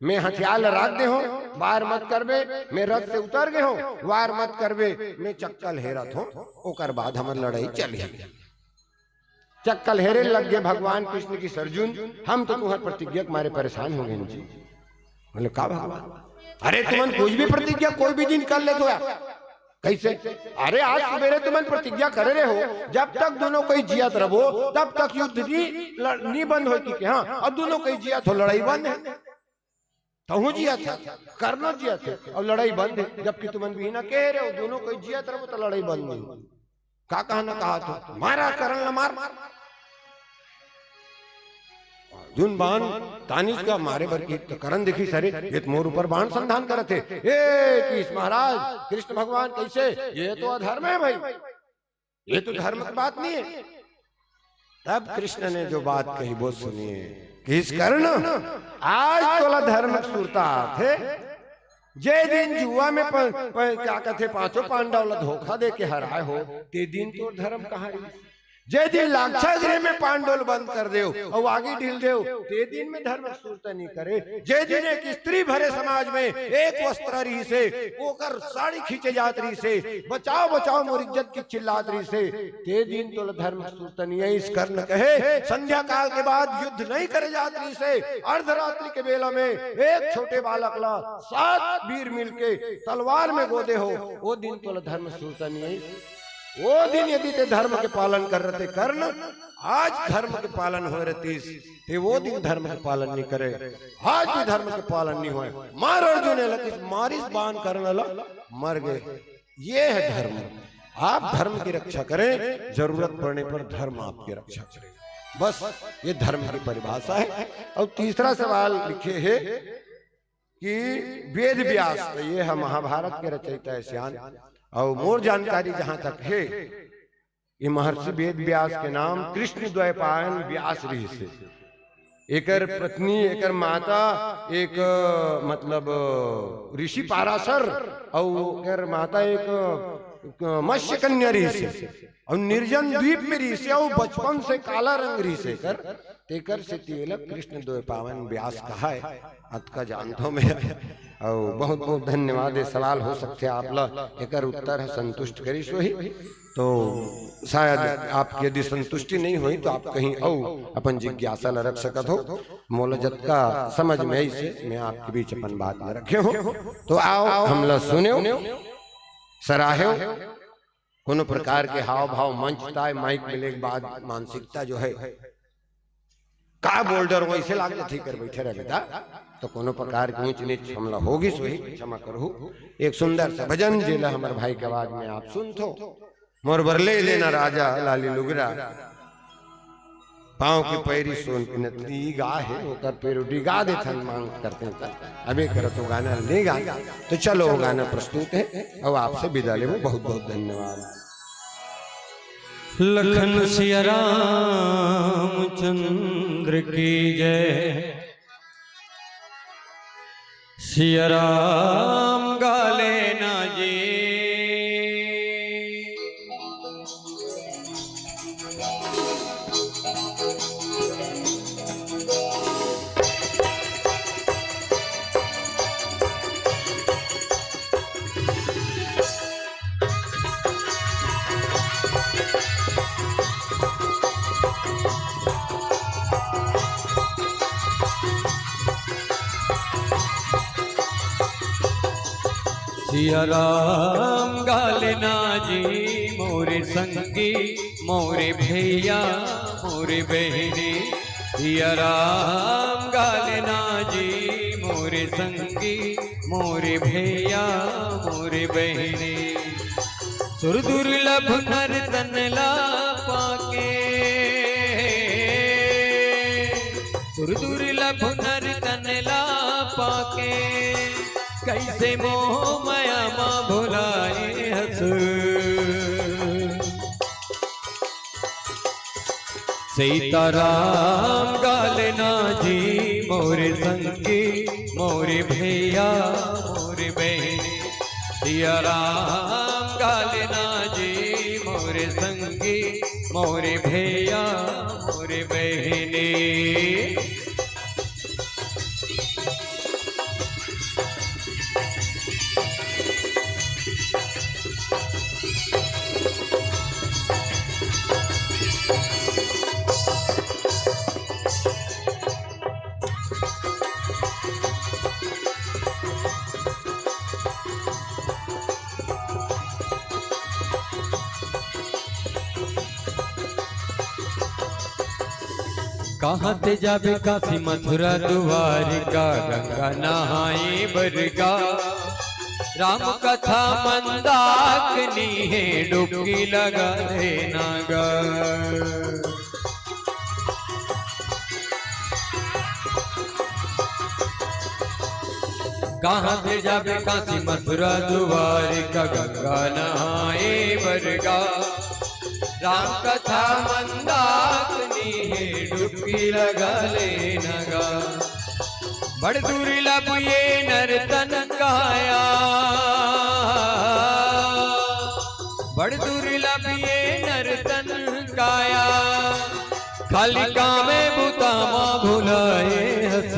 मैं हथियार ल राख दे हों, वार मत करबे, मैं रथ से उतर गे हों, वार मत करबे, मैं चक्का ल हेरत हों, ओकर बाद हमर लड़ई चलही। चक्का ल हेरे लग गे। भगवान कृष्ण किहिस, अर्जुन, हम तो तुम्हर प्रतिज्ञा के मारे परेशान हो गेन जी। बोले, का भगवान? अरे, तुमन कुछ भी प्रतिज्ञा कोई भी दिन कर लेथो यार। कइसे? अरे, आज सुबेरे तुमन प्रतिज्ञा करे रहे हो, जब तक दूनों कोई जियत रहिबो, तब तक युद्ध नी लड़-, नी बंद होय कि, हाँ, अउ दूनों कोई जियत हो, लड़ई बंद हे। तहूं जियत हस, कर्णो जियत हे, अउ लड़ई बंद हे, जबकि तुमन बिहना कहे रहे हो, दूनों कोई जियत रहिबो त लड़ई बंद नहीं। का कहना कहाथो? मारा कर्ण ल, मार। अर्जुन बाण तानिस गा मारे बर किहिस त कर्ण देखिस, अरे, ये त मोर ऊपर बाण संधान करत हे। ए, किहिस महाराज, कृष्ण भगवान कइसे? ये तो अधर्म है भाई, ये तो धर्म की बात नहीं है। तब कृष्ण ने जो बात कही वो सुनिए, किहिस कर्ण, आज तोला धर्म के सुरता आथे। जे दिन जुआ में प-, प-, क्या कथे, पांचों पांडव ला धोखा दे के हराए हो, ते दिन तोर धर्म कहाँ रहिस? जे दिन लाक्षागृह में पांडव ल बंद कर देव अउ आगी ढील देव, ते दिन में धर्म के सुरता नहीं करे। जे दिन एक स्त्री भरे समाज में एक वस्त्र रहिस हे, ओकर साड़ी खींचे जात रहिस हे, बचाओ बचाओ मोर इज्जत के चिल्लात रहिस हे, ते दिन तोला धर्म के सुरता नहीं आइस। कर्ण कहे, संध्या काल के बाद युद्ध नहीं करे जात रहिस हे, अर्धरात्रि के बेला में एक छोटे बालक ला सात वीर मिलके तलवार में गोदे हो, वो दिन तोला धर्म के सुरता नहीं आइस। वो दिन यदि ते धर्म के पालन करे रहते कर्ण, आज धर्म के पालन होय रहतिस, ते वो दिन धर्म के पालन नहीं करे, आज भी धर्म के पालन नहीं होय। मार अर्जुन एला, किहिस मारिस बाण, कर्ण ला, मर गे। ये है धर्म। आप धर्म की रक्षा करें, जरूरत पड़ने पर धर्म आपकी रक्षा करे। बस, ये धर्म की परिभाषा है। अउ तीसरा सवाल लिखे हे कि वेद व्यास, त ये ह महाभारत के रचयिता हे सियान, अउ मोर जानकारी जहां तक हे, ये महर्षि वेद व्यास के नाम कृष्ण द्वैपायन व्यास रहिस हे। एकर पत्नी, एकर माता एक, मतलब, ऋषि पाराशर, अउ एकर माता एक मत्स्य कन्या रहिस हे, अउ निर्जन द्वीप में रहिस हे, अउ बचपन से काला रंग रहिस हे एकर। तेकर सेती एला कृष्ण द्वैपायन व्यास कहाय। अतका जानथों मैं। अउ बहुत बहुत धन्यवाद। ये सवाल हो सकथे आप ला एकर उत्तर ह संतुष्ट करिस होही, तो शायद आप यदि संतुष्टि नहीं होही तो आप कहीं अउ अपन जिज्ञासा ला रख सकत हो। मोला जतका समझ में आइस हे, मैं आपके बीच अपन बात में रखे हो। तो आओ, हमला सुनेव, सराहेव। कोनो प्रकार के हाव भाव, मंच ताय, माइक मिले के बाद मानसिकता जो है, का बोल डर वैसे लाग जाथे कर बैठे रहे बेटा। तो कोनो प्रकार के ऊंच नीच हमला होगिस होही, क्षमा करहू। एक सुंदर सा भजन जेला हमर भाई के आवाज में आप सुनथो। मोर बर ले देना राजा लाली लुगरा, पाँव के पैरी सोन के नथनी, ई गा हे, ओकर parody गा देथन, मांग करते हैं। अबे करत वो गाना नहीं गा, तो चलो वो गाना प्रस्तुत है, अब आपसे विदा लेबो। बहुत बहुत धन्यवाद। लखन सिया रामचंद्र की जय। सिया राम गा लेना जी। सिया राम गा लेना जी मोरे संगी, मोरे भैया, मोरे बहिनी। सिया राम गा लेना जी मोरे संगी, मोरे भैया, मोरे बहिनी। सुर दुर्लभ नर तन ला पाके, सुर दुर्लभ नर तन ला पाके, कइसे मोह मया मा भुलाए हस। सीताराम गा लेना जी मोरे संगी, मोरे भैया, मोरे बहिनी। सिया राम गा लेना जी मोरे संगी, मोरे भैया, मोरे बहिनी। कहाँ ते जाबे काशी मथुरा दुआरिका, गंगा नहाए बरगा। राम कथा मंदाकिनी हे, डुबकी लगा देना गा। कहाँ ते जाबे काशी मथुरा दुआरिका, गंगा नहाए बरगा। राम कथा मंदाकिनी हे, डुबकी लगा लेना गा। बड़ दुर्लभ ये नर तन काया, बड़ दुर्लभ ये नर तन काया, खाली कामे बुता मा भुलाए हस।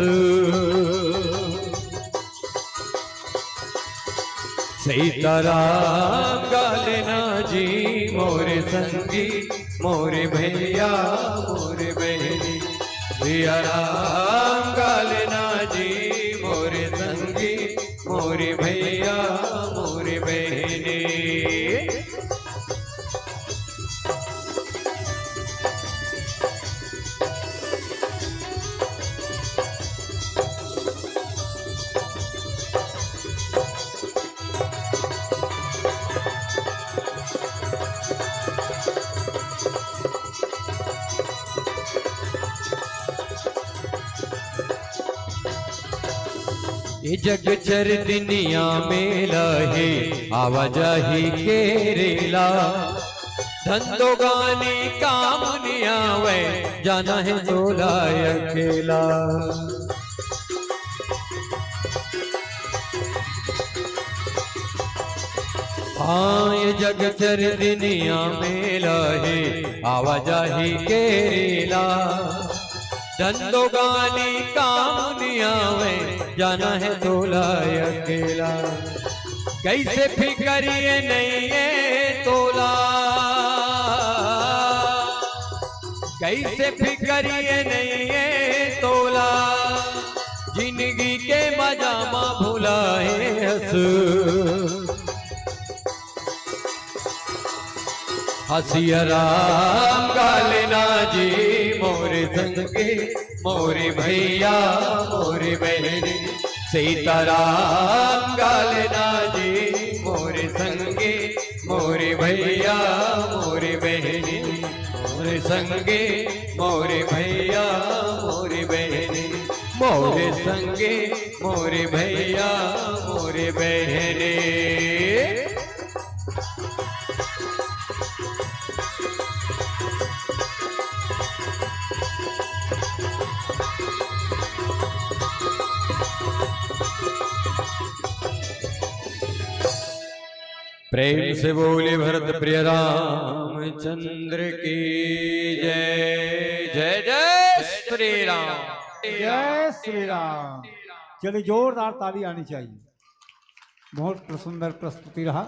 सीताराम गा लेना जी मोरे संगी, मोरे भैया, मोरे बहिनी। सिया राम गा लेना जी मोरे संगी, मोरे भैया, मोरे बहिनी। ये जग चर दुनिया मेला हे, आवाजाही के रेला। धंधो गानी काम नइ आवय, जाना हे तोला अकेला। हाँ, ये जग चर दुनिया मेला हे, आवाजाही के रेला। दंदोगानी काम नइ आवय, जाना हे तोला अकेला। कइसे फिकर ये नइ हे तोला, कइसे फिकर ये नइ हे तोला, जिनगी के मजा म भुलाए हस। हसिया राम गाले ना जी मोरे संगे, मोरे भइया, मोरे बहिनी। सीताराम गाले ना जी मोरे संगे, मोरे भइया, मोरे बहिनी। मोरे संगे, मोरे भइया, मोरे बहिनी। मोरे संगे, मोरे भइया, मोरे बहिनी। प्रेम से बोले भरत प्रिय रामचंद्र की जय। जय जय श्री राम। जय श्री राम। चलिए, जोरदार ताली आनी चाहिए। बहुत सुंदर प्रस्तुति रहा।